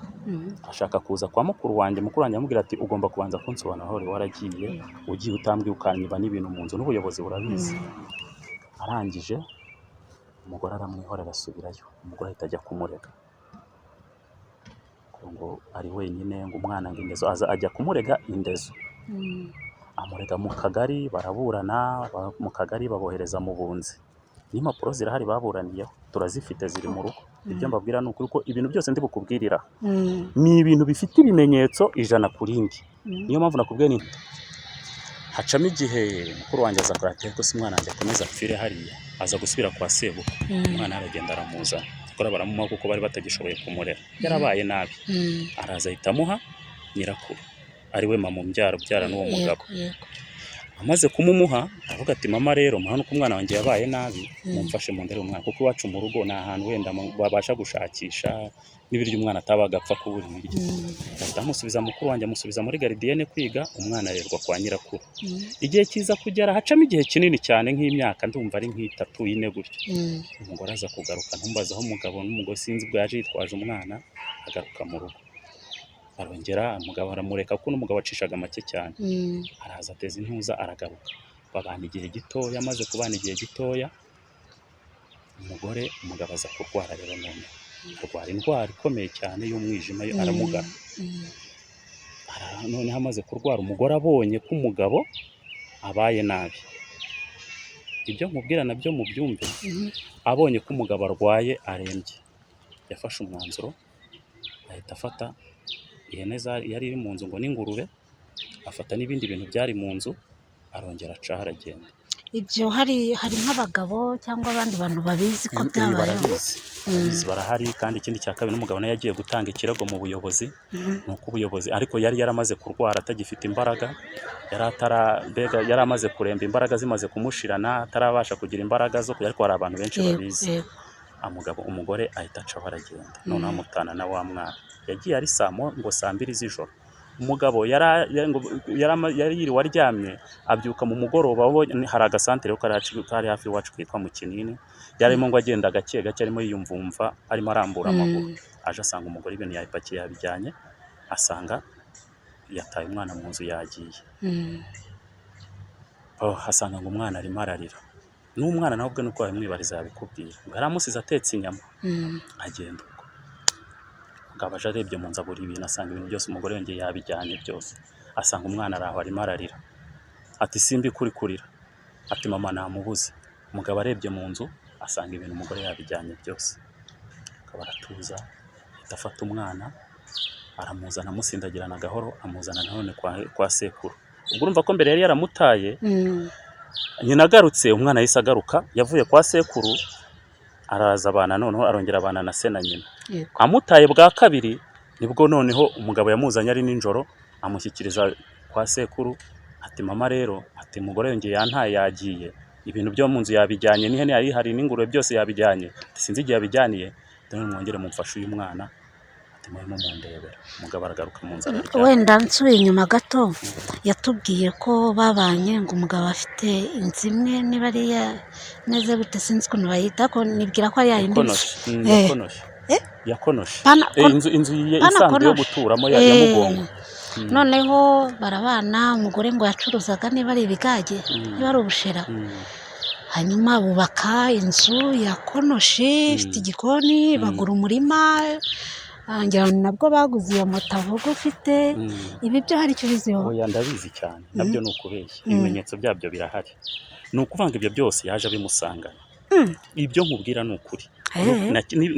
ashaka kuza kwa mukuru wanjye. Mukuru wanjye amubwira ati: "Ugomba kubanza kunsobanura aho wari waragiye, ugiye utambwiye, ukanyiba n'ibintu mu nzu, n'ubuyobozi burabizi." Arangije umugore aramwihorera, arasubirayo. Umugore ahita ajya kumurega ngo ari wenyine, ngo umwana, ngo indezo. Aza ajya kumurega indezo, amurega mu kagari, baraburana. Mu kagari babohereza mu bunzi, n'impapuro zirahari baburaniyeho, turazifite, ziri mu rugo. Ibyo mbabwira ni ukuri ko ibintu byose ndi bukubwirira ni ibintu bifite ibimenyetso ijana ku rindi. Niyo mpamvu nakubwiye ni hacamo igihe, mukuru wanjye aza kurata, ariko si umwana wanjye akomeza apfire hariya. Aza gusubira kwa sebukwe, umwana aragenda aramuzana, akora baramuha kuko bari batagishoboye kumurera, yarabaye nabi. Araza ahita amuha nyirakuru, ari we mama umbyara, ubyara n'uwo mugabo. Amaze kumumuha aravuga ati: "Mama rero, murabona ko umwana wanjye yabaye nabi, mumfashe mundere umwana, kuko iwacu mu rugo ni ahantu wenda babasha gushakisha n'ibiryo, umwana atabaga apfa kubura ibiryo." Ahita amusubiza mukuru wanjye, amusubiza muri gardienne kwiga, umwana arerwa kwa nyirakuru. Igihe kiza kugera, hacamo igihe kinini cyane, nk'imyaka ndumva ari nk'itatu, ine gutyo. Umugore aza kugaruka, ntumbaze aho umugabo n'umugore, sinzi ubwo yaje yitwaje umwana, agaruka mu rugo. Arongera umugabo aramureka, kuko n'umugabo acishaga make cyane. Araza ateza intuza, aragaruka, babana igihe gitoya. Amaze kubana igihe gitoya, umugore, umugabo aza kurwara rero. None arwara indwara ikomeye cyane y'umwijima, yo aramugara. Noneho amaze kurwara, umugore abonye ko umugabo abaye nabi, ibyo nkubwira nabyo mubyumve, abonye ko umugabo arwaye arembye, yafashe umwanzuro, ahita afata ihene yari iri mu nzu ngo n'ingurube, afata n'ibindi bintu byari mu nzu, arongera acaho aragenda. Ibyo hari nk'abagabo cyangwa abandi bantu babizi ko byabayeho? Barabizi, barabizi, barahari. Kandi ikindi cya kabiri, n'umugabo nawe yagiye gutanga ikirego mu buyobozi. Ni uko ubuyobozi, ariko yari yaramaze kurwara atagifite imbaraga, yari atara, mbega yari amaze kuremba, imbaraga zimaze kumushirana, atarabasha kugira imbaraga zo kujya, ariko hari abantu benshi babizi. Amugabo, umugore ahita acaho aragenda, noneho amutana na wa mwana. Yagiye ari saa ngo saa 2 z'ijoro. Umugabo yari yiriwe aryamye, abyuka mu mugoroba. Hari agasantere kari hafi iwacu kitwa mu Kinini. Yarimo ngo agenda gake gake, arimo yiyumvumva, arimo arambura amaguru, aje asanga umugore ibintu yabipakiye yabijyanye, asanga yataye umwana mu nzu yagiye. Oh, asanga ngo umwana arimo ararira. N'umwana nawe ubwe nuko wabimwibariza yabikubwira, ngo yari amusize atetse inyama, agenda. Ubwo umugabo aje arebye mu nzu abura ibintu, asanga ibintu byose umugore yongeye yabijyanye byose, asanga umwana ari aho arimo ararira, ati: "Simbi kuri kurira?" Ati: "Mama namubuze." Umugabo arebye mu nzu asanga ibintu umugore yabijyanye byose, akaba aratuza, ahita afata umwana aramuzana, amusindagirana gahoro, amuzana nanone kwa sekuru. Ubwo urumva ko mbere yari yaramutaye. Nyina agarutse, umwana yahise agaruka, yavuye kwa sekuru araza abana, noneho arongera abana na se na nyina. Amutaye bwa kabiri, nibwo noneho umugabo yamuzanye ari nijoro, amushyikiriza kwa sekuru, ati: "Mama rero," ati, "umugore yongeye yantaye yagiye, ibintu byo mu nzu yabijyanye, n'ihene yari ihari n'ingurube byose yabijyanye." Ati: "Sinzi igihe yabijyaniye, none mwongere mumfashe uyu mwana," ati: "Murimo mundebera." Umugabo aragaruka mu nzu araryama. Wenda nsubiye inyuma gato, yatubwiye ko babanye ngo umugabo afite inzu imwe, niba ari iya imeze gute, sinzi ukuntu bayita, ariko nibwira ko ari ya yindi. Yakonoshi. Yakonoshi. Yakonoshi. Inzu Pana isanzwe yo konoshi. guturamo ya mugongo. Noneho barabana, umugore ngo yacuruzaga niba ari ibigage, niba ari ubushera, hanyuma bubaka inzu ya konoshi ifite igikoni, bagura umurima. Ngira ngo ni nabwo baguze iyo moto avuga ufite. Ibi byo hari icyo ubiziho? Oya, ndabizi cyane, nabyo ni ukubeshya, ibimenyetso byabyo birahari. Ni ukuvuga ngo ibyo byose yaje abimusangana. Ibyo nkubwira ni ukuri.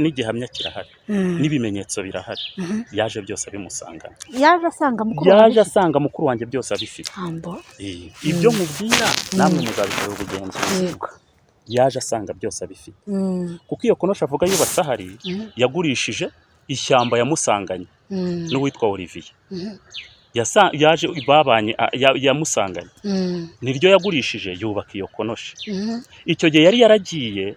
N'igihamya kirahari, n'ibimenyetso birahari. Yaje byose abimusangana. Yaje asanga mukuru wawe Yaje asanga mukuru wanjye byose abifite. Ambo. Ibyo nkubwira namwe muzabikorera ubugenzuzi. Yaje asanga byose abifite, kuko iyo konoshi avuga yubatse ahari, yagurishije ishyamba yamusanganye n'uwitwa Olivier. Yaje babanye, yamusanganye, niryo yagurishije yubaka iyo konoshi. Icyo gihe yari yaragiye.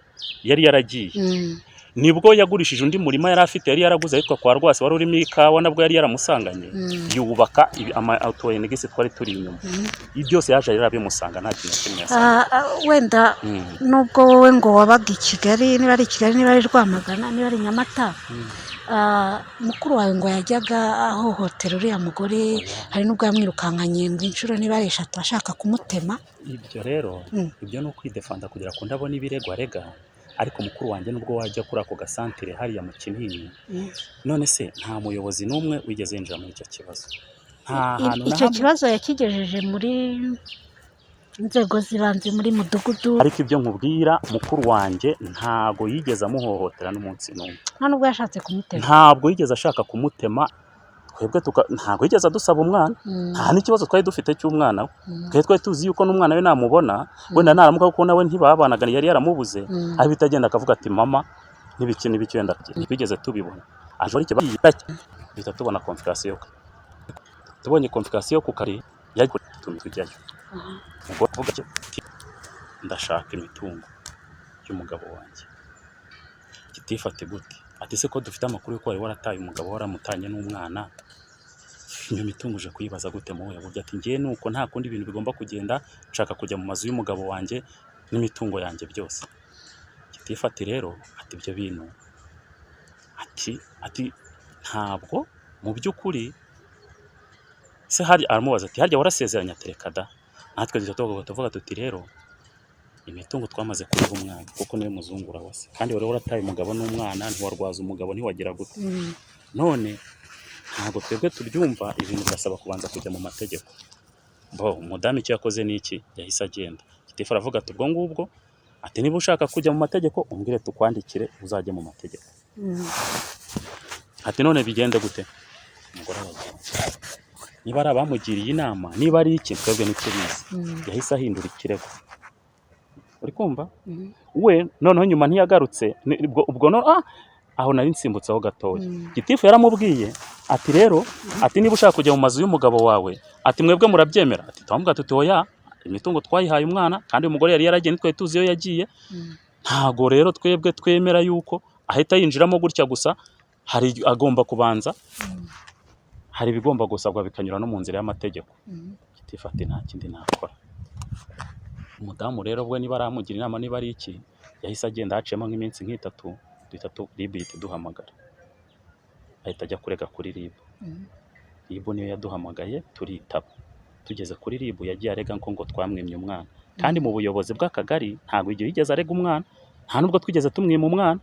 Nibwo yagurishije undi murima yari afite, yari yaraguze ahitwa kwa Rwasi, wari urimo ikawa, nabwo yari yaramusanganye, yubaka ama auto-enegisi twari turi inyuma. Ibi byose yaje rero abimusanga, nta kintu na kimwe yasanga. Wenda nubwo wowe ngo wabaga i Kigali, niba ari i Kigali, niba ari Rwamagana, niba ari Nyamata, mukuru wawe ngo yajyaga ahohotera uriya mugore, hari n'ubwo yamwirukankanye ngo inshuro niba ari eshatu ashaka kumutema. Ibyo rero, ibyo ni ukwidefanda kugira ngo ndabona ibirego arega. Ariko mukuru wanjye, nubwo wajya kuri ako gasantire hariya mu Kinini, none se nta muyobozi n'umwe wigeze yinjira muri icyo kibazo, nta hantu na Icyo hamwe. kibazo yakigejeje muri inzego z'ibanze, muri mudugudu? Ariko ibyo nkubwira, mukuru wanjye ntago yigeze amuhohotera n'umunsi n'umwe. Nta nubwo yashatse kumutema? Ntabwo yigeze ashaka kumutema. Twebwe ntabwo yigeze adusaba umwana, nta n'ikibazo twari dufite cy'umwana we. Twari tuzi yuko n'umwana we namubona, wenda naramuka, kuko nawe ntibabanaga, yari yaramubuze, aho agenda akavuga ati mama n'ibiki n'ibiki, wenda ntitwigeze tubibona. Aje ariko duhita tubona convocation, tubonye convocation ku kari tujyayo. Umugore avuga ati ndashaka imitungo y'umugabo wanjye. Gitifu ati gute? Ati se ko dufite amakuru y'uko wari warataye umugabo, waramutanye n'umwana, iyo mitungo uje kuyibaza gute mu buhe buryo? Ati njye nuko nta kundi ibintu bigomba kugenda, nshaka kujya mu mazu y'umugabo wanjye n'imitungo yanjye byose. Gitifu ati rero, ati ibyo bintu, ati ntabwo mu by'ukuri se hari. Aramubaza ati harya warasezeranye? Ati reka da. Natwe duhita tuvuga tuti rero imitungo twamaze kuyiha umwana, kuko niwe muzungura wa se, kandi wari warataye umugabo n'umwana, ntiwarwaza umugabo, ntiwagira gute. None ntabwo twebwe tubyumva, ibintu birasaba kubanza kujya mu mategeko. Bo umudamu icyo yakoze ni iki? Yahise agenda. Gitifu aravuga ati ubwo ngubwo, ati niba ushaka kujya mu mategeko umbwire tukwandikire uzajye mu mategeko. Ati none bigende gute? Umugore aragenda, niba ari abamugiriye inama, niba ari iki, twebwe ntitubizi. Yahise ahindura ikirego, uri kumva? We noneho nyuma ntiyagarutse. Ubwo no aho nari nsimbutseho gatoya. Gitifu yaramubwiye ati rero, ati niba ushaka kujya mu mazu y'umugabo wawe, ati mwebwe murabyemera? Ati turamubwira tuti oya, imitungo twayihaye umwana, kandi umugore yari yaragiye, ntitwari tuzi iyo yagiye. Ntago rero twebwe twemera yuko ahita yinjiramo gutya gusa, hari agomba kubanza, hari ibigomba gusabwa bikanyura no mu nzira y'amategeko. Gitifu ati nta kindi nakora. Umudamu rero we, niba aramugira inama, niba ari iki, yahise agenda. Haciyemo nk'iminsi nk'itatu, duhita RIB ihita iduhamagara, ahita ajya kurega kuri RIB. RIB niyo yaduhamagaye, turitaba. Tugeze kuri RIB, yagiye arega ko ngo twamwimye umwana, kandi mu buyobozi bw'akagari ntabwo igihe yigeze arega umwana, nta nubwo twigeze tumwima umwana.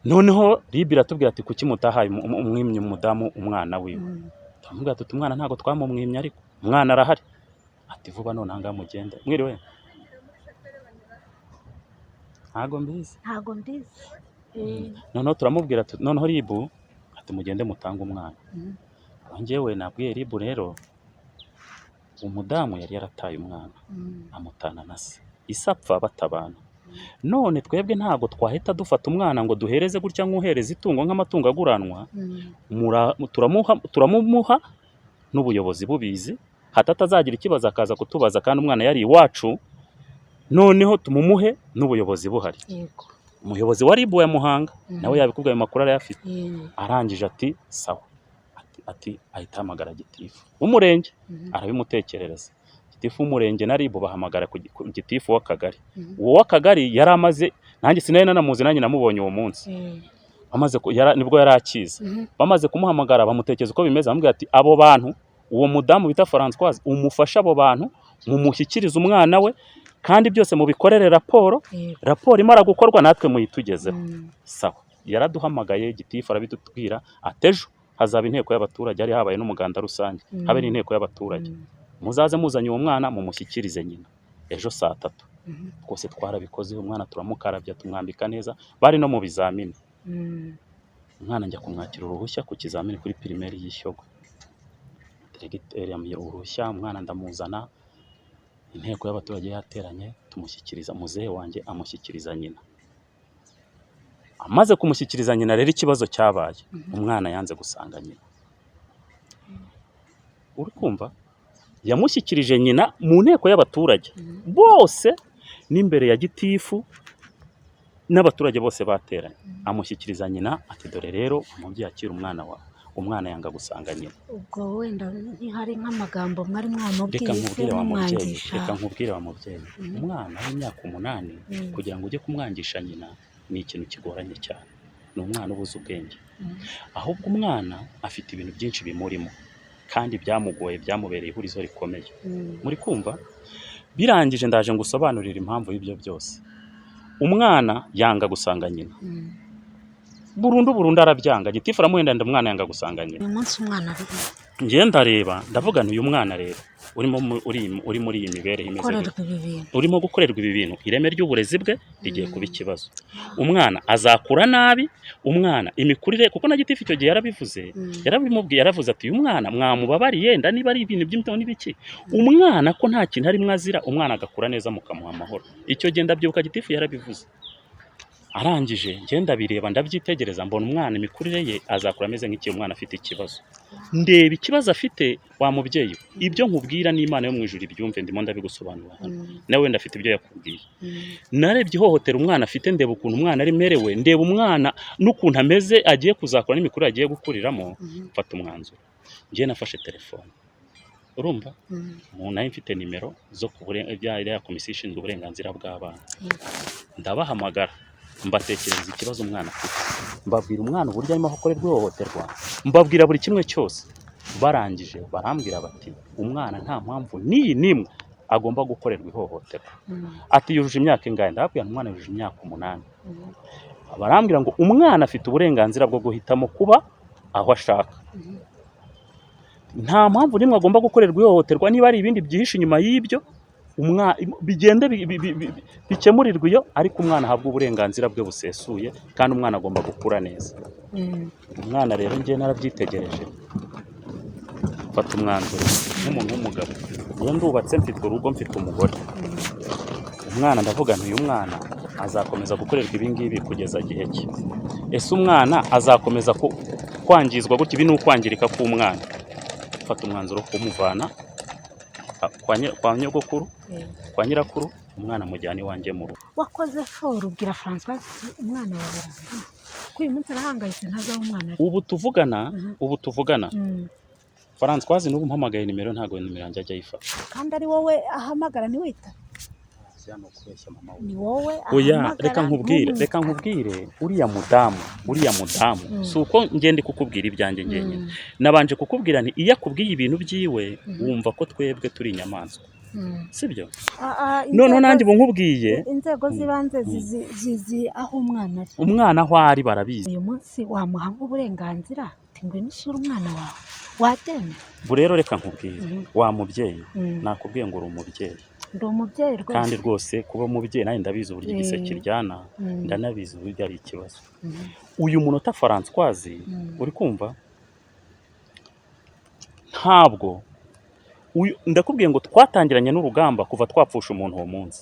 Noneho RIB iratubwira ati kuki mutahaye umwimye umudamu umwana wiwe? Turamubwira tuti umwana ntabwo twamumwimye, ariko umwana arahari. Ati vuba none ahangaha mugende. Mwiriwe? Ntabwo mbizi. Ntabwo mbizi. Noneho turamubwira noneho RIB ati mugende mutange umwana. Njyewe nabwiye RIB rero, umudamu yari yarataye umwana, amutana na se, ise apfa batabana. None twebwe ntabwo twahita dufata umwana ngo duhereze gutya nk'uhereza itungo, nk'amatungo aguranwa. Turamumuha n'ubuyobozi bubizi, hato atazagira ikibazo akaza kutubaza kandi umwana yari iwacu. Noneho tumumuhe n'ubuyobozi buhari. Umuyobozi wa RIB wa Muhanga nawe yabikubwiye, ayo makuru arayafite. Arangije ati sawa, ati ahita ahamagara gitifu w'umurenge, arabimutekerereza. Gitifu w'umurenge na RIB bahamagara ku gitifu w'akagari. Uwo w'akagari yari amaze, nanjye sinari nanamuzi, nanjye namubonye uwo munsi. Nibwo yari akiza. Bamaze kumuhamagara, bamutekereza uko bimeze, bamubwira ati abo bantu, uwo mudamu bita Françoise, umufashe abo bantu, mumushyikirize umwana we, kandi byose mubikorere raporo. Raporo imara gukorwa natwe muyitugezeho. Sawa, yaraduhamagaye gitifu, arabitubwira ati ejo hazaba inteko y'abaturage, hari habaye n'umuganda rusange, habe n'inteko y'abaturage, muzaze muzanye uwo mwana mumushyikirize nyina ejo saa 3. Twose twarabikoze, umwana turamukarabya, tumwambika neza, bari no mu bizamini. Umwana njya kumwakira uruhushya ku kizamini kuri primaire y'Ishyogwe. Diregiteri yamuha uruhushya, umwana ndamuzana, inteko y'abaturage yateranye, tumushyikiriza muzehe wanjye, amushyikiriza nyina. Amaze kumushyikiriza nyina rero, ikibazo cyabaye, umwana yanze gusanga nyina. Uri kumva? Yamushyikirije nyina mu nteko y'abaturage bose n'imbere ya gitifu. N'abaturage bose bateranye, amushyikiriza nyina ati: "Dore rero umubyeyi, akira umwana wawe." Umwana yanga gusanga nyina. Ubwo wenda ntihari nk'amagambo mwari mwamubwiye Reka se, nkubwire wa mubyeyi, mumwangisha? reka nkubwire wa mubyeyi, umwana w'imyaka 8, kugira ngo ujye kumwangisha nyina ni ikintu kigoranye cyane. Ni umwana ubuze ubwenge. Ahubwo umwana afite ibintu byinshi bimurimo kandi byamugoye, byamubereye ihurizo rikomeye. Muri kumva? Birangije, ndaje ngusobanurire impamvu y'ibyo byose. Umwana yanga gusanga nyina burundu burundu, arabyanga. Gitifu aramuhenda, umwana yanga gusanga nyina. Uyu munsi umwana ari he? Njye ndareba, ndavuga nti: "Uyu mwana rero urimo uri muri iyi mibereho imeze Gukorerwa gutya, ibi bintu, urimo gukorerwa ibi bintu, ireme ry'uburezi bwe rigiye kuba ikibazo. Umwana azakura nabi." Umwana imikurire, kuko na gitifu icyo gihe yarabivuze, yarabimubwiye, yaravuze ati: "Uyu mwana mwamubabariye, nda niba ari ibintu by'imito n'ibiki, umwana ko nta kintu arimo azira, umwana agakura neza mukamuha amahoro." Icyo gihe ndabyibuka gitifu yarabivuze. Arangije, njye ndabireba, ndabyitegereza, mbona umwana imikurire ye azakura ameze nk'igihe umwana afite ikibazo. Ndeba ikibazo afite. Wa mubyeyi we, ibyo nkubwira n'Imana yo mu ijuru ibyumve, ndimo ndabigusobanura hano, nawe wenda afite ibyo yakubwiye. Narebye ihohotera umwana afite, ndeba ukuntu umwana ari merewe, ndeba umwana n'ukuntu ameze, agiye kuzakura n'imikurire agiye gukuriramo, mfata umwanzuro. Njye nafashe telefone, urumva, umuntu nawe mfite nimero zo ku ya komisiyo ishinzwe uburenganzira bw'abana, ndabahamagara, mbatekereza ikibazo umwana afite, mbabwira umwana uburyo arimo akorerwa ihohoterwa, mbabwira buri kimwe cyose. Barangije barambwira bati: "Umwana nta mpamvu n'iyi n'imwe agomba gukorerwa ihohoterwa." Ati: "Yujuje imyaka ingahe?" Ndababwira nti: "Umwana yujuje imyaka 8." Barambwira ngo umwana afite uburenganzira bwo guhitamo kuba aho ashaka, nta mpamvu n'imwe agomba gukorerwa ihohoterwa. Niba ari ibindi byihishe inyuma y'ibyo, bigende bikemurirwe iyo, ariko umwana ahabwa uburenganzira bwe busesuye, kandi umwana agomba gukura neza. Umwana rero njye narabyitegereje, mfata umwanzuro nk'umuntu w'umugabo. Iyo ndubatse, mfite urugo, mfite umugore, umwana ndavuga nti: "Uyu mwana azakomeza gukorerwa ibi ngibi kugeza gihe ki? Ese umwana azakomeza kwangizwa gutya? Ibi ni ukwangirika k'umwana." Mfata umwanzuro wo kumuvana kwa nyogokuru, kwa nyirakuru, umwana mujyana iwanjye mu rugo. Wakoze foru, ubwira Francois ati: "Umwana wawe arahari, ko uyu munsi arahangayitse, ntazi aho umwana ari." Ubu tuvugana, ubu tuvugana, Francoise n'ubu mpamagaye nimero, ntabwo nimero yanjye ajya ayifata. Kandi ari wowe ahamagara ntiwita? Ni wowe Oya. ahamagara Reka nkubwire, ntumwitabe. reka nkubwire, uriya mudamu, si uko ngende kukubwira ibyanjye njyenyine. Nabanje kukubwira nti iyo akubwiye ibintu byiwe wumva ko twebwe turi inyamaswa, sibyo? Noneho nanjye ubu nkubwiye Inzego z'ibanze zizi aho umwana ari. Umwana aho ari barabizi. Uyu munsi wamuha nk'uburenganzira ati: "Ngwino usure umwana wawe," wabyemera? Ubu rero reka nkubwire, wa mubyeyi, nakubwiye ngo uri umubyeyi. Ndi umubyeyi rwose. Kandi rwose kuba umubyeyi nanjye ndabizi uburyo igise kiryana, ndanabizi uburyo ari ikibazo. Uyu munota Francoise, uri kumva, ntabwo ndakubwiye ngo twatangiranye n'urugamba kuva twapfusha umuntu uwo munsi.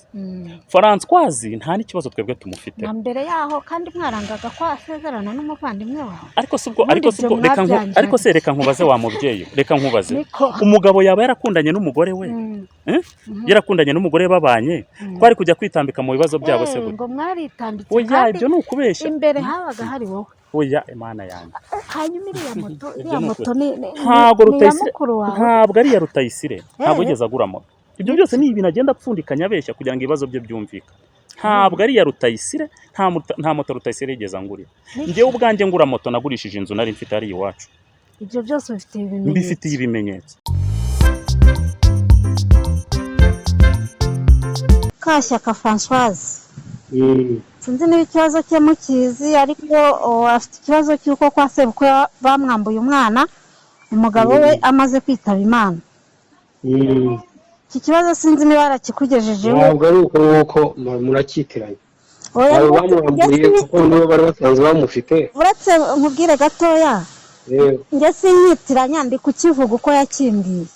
Francoise nta n'ikibazo twebwe tumufite. Na mbere yaho kandi mwarangaga ko asezerana n'umuvandimwe wawe. Ariko si ubwo Ubundi ariko si ibyo ubwo reka mwabyangira. Ariko se reka nkubaze wa mubyeyi, reka nkubaze. Niko. Umugabo yaba yarakundanye n'umugore we, eh? Yarakundanye n'umugore we babanye, twari kujya kwitambika mu bibazo byabo se gute? Ngo mwaritambitse Oya. kandi Ibyo ni ukubeshya. imbere habaga hari wowe. Oya, Imana yanjye. Hanyuma iriya moto, Ibyo iriya ni moto ukuri. ni Ntabwo ni iya Rutayisire mukuru wawe? Ntabwo ari iya Rutayisire, ntabwo Eh. yigeze agura moto. Ibyo byose ni ibintu agenda apfundikanya abeshya kugira ngo ibibazo bye byumvikane. Ntabwo ari iya Rutayisire, nta moto Rutayisire yigeze angurira. Njyewe ubwanjye ngura moto nagurishije inzu nari mfite ari iwacu. Ibyo byose ubifitiye ibimenyetso? Mbifitiye ibimenyetso. Kashyaka Francoise, sinzi niba ikibazo cye mukizi, ariko afite ikibazo cy'uko kwa sebukwe bamwambuye umwana, umugabo we amaze kwitaba Imana. Iki kibazo sinzi niba yarakikugejejeho. Ntabwo ari uko nguko, muracyitiranya. Oya, Abo bamwamburiye kuko nibo bari basanzwe bamufite. Uretse nkubwire gatoya. Yewe. Njye sinyitiranya, ndi kukivuga uko yakimbwiye.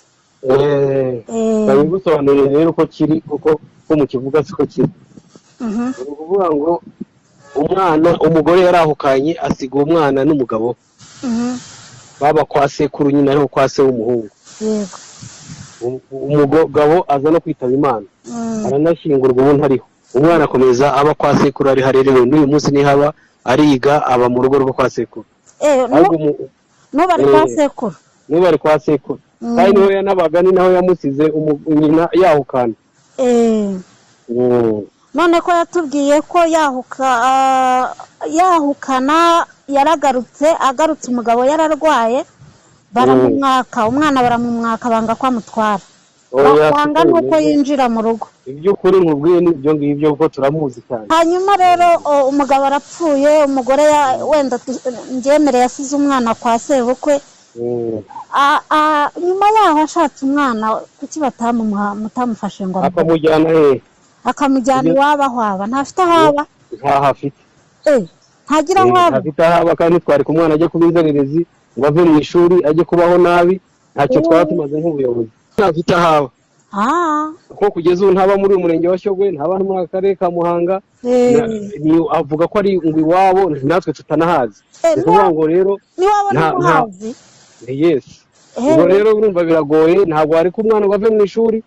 Babigusobanurire rero uko kiri, kuko uko mukivuga siko kiri. Ni ukuvuga ngo umwana, umugore yarahukanye, asiga uwo mwana n'umugabo we. Baba kwa sekuru nyine, ariho kwa se w'umuhungu. Yego. Umugabo aza no kwitaba Imana, aranashyingurwa, ubu ntariho. Umwana akomeza aba kwa sekuru, ari harerewe. N'uyu munsi nihaba, ariga, aba mu rugo rwo kwa sekuru. Ahubwo N'ubu ari kwa sekuru? N'ubu ari kwa sekuru, kandi niho yanabaga, ni naho yamusize nyina yahukana. None ko yatubwiye ko yahukana yaragarutse, agarutse umugabo yararwaye, baramumwaka umwana, baramumwaka, banga ko amutwara. Oya, banga siko n'uko bimeze. yinjira mu rugo. Iby'ukuri nkubwiye ni ibyo ngibyo, kuko turamuzi cyane. Hanyuma rero umugabo arapfuye, umugore wenda mbyemere yasize umwana kwa sebukwe. Nyuma yaho ashatse umwana, kuki batamumuha, mutamufashe ngo amuhe? Akamujyana hehe? Akamujyana iwabo aho aba, ntafite aho aba? Ntaho afite. Ntagira aho aba? Ntafite aho aba, kandi twari ku mwana ajye kuba inzererezi, ngo ave mu ishuri ajye kubaho nabi, ntacyo twaba tumaze nk'ubuyobozi. Ntafite aho aba, kuko kugeza ubu ntaba muri uyu murenge wa Shyogwe, ntaba no muri aka karere ka Muhanga. Avuga ko ari ngo iwabo, natwe tutanahazi. Ni ukuvuga ngo rero n'iwabo ntimuhazi? Ni yes. Ubwo rero urumva biragoye, ntabwo wareka umwana ngo ave mu ishuri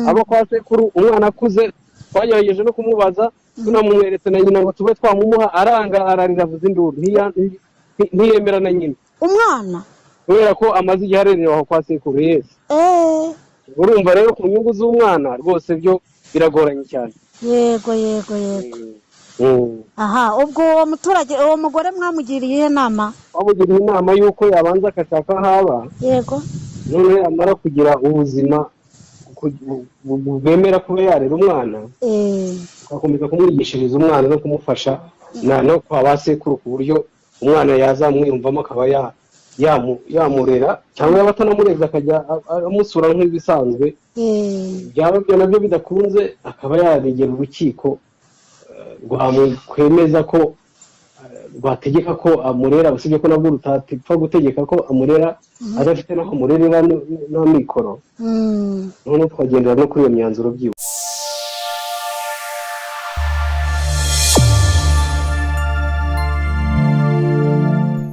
aba kwa sekuru. Umwana akuze, twagerageje no kumubaza, tunamumweretse na nyina ngo tube twamumuha, aranga, ararira, avuza induru, ntiyemera na nyina. Umwana? Kubera ko amaze igihe arerewe aho kwa sekuru, yes. Urumva rero ku nyungu z'umwana rwose byo biragoranye cyane. Yego. Aha, ubwo uwo muturage, uwo mugore mwamugiriye iyihe nama? Twamugiriye inama y'uko yabanza agashaka aho aba, noneho yamara kugira ubuzima bwemera kuba yarera umwana, agakomeza kumwigishiriza umwana no kumufasha no kwa ba sekuru, ku buryo umwana yazamwiyumvamo akaba yamurera, cyangwa yaba atanamureze akajya amusura nk'ibisanzwe. Byaba ibyo nabyo bidakunze, akaba yaregera urukiko rwakwemeza ko rwategeka ko amurera, usibye ko nabwo rutapfa gutegeka ko amurera adafite n'aho amurerera n'amikoro. Noneho tukagendera no kuri iyo myanzuro byibura.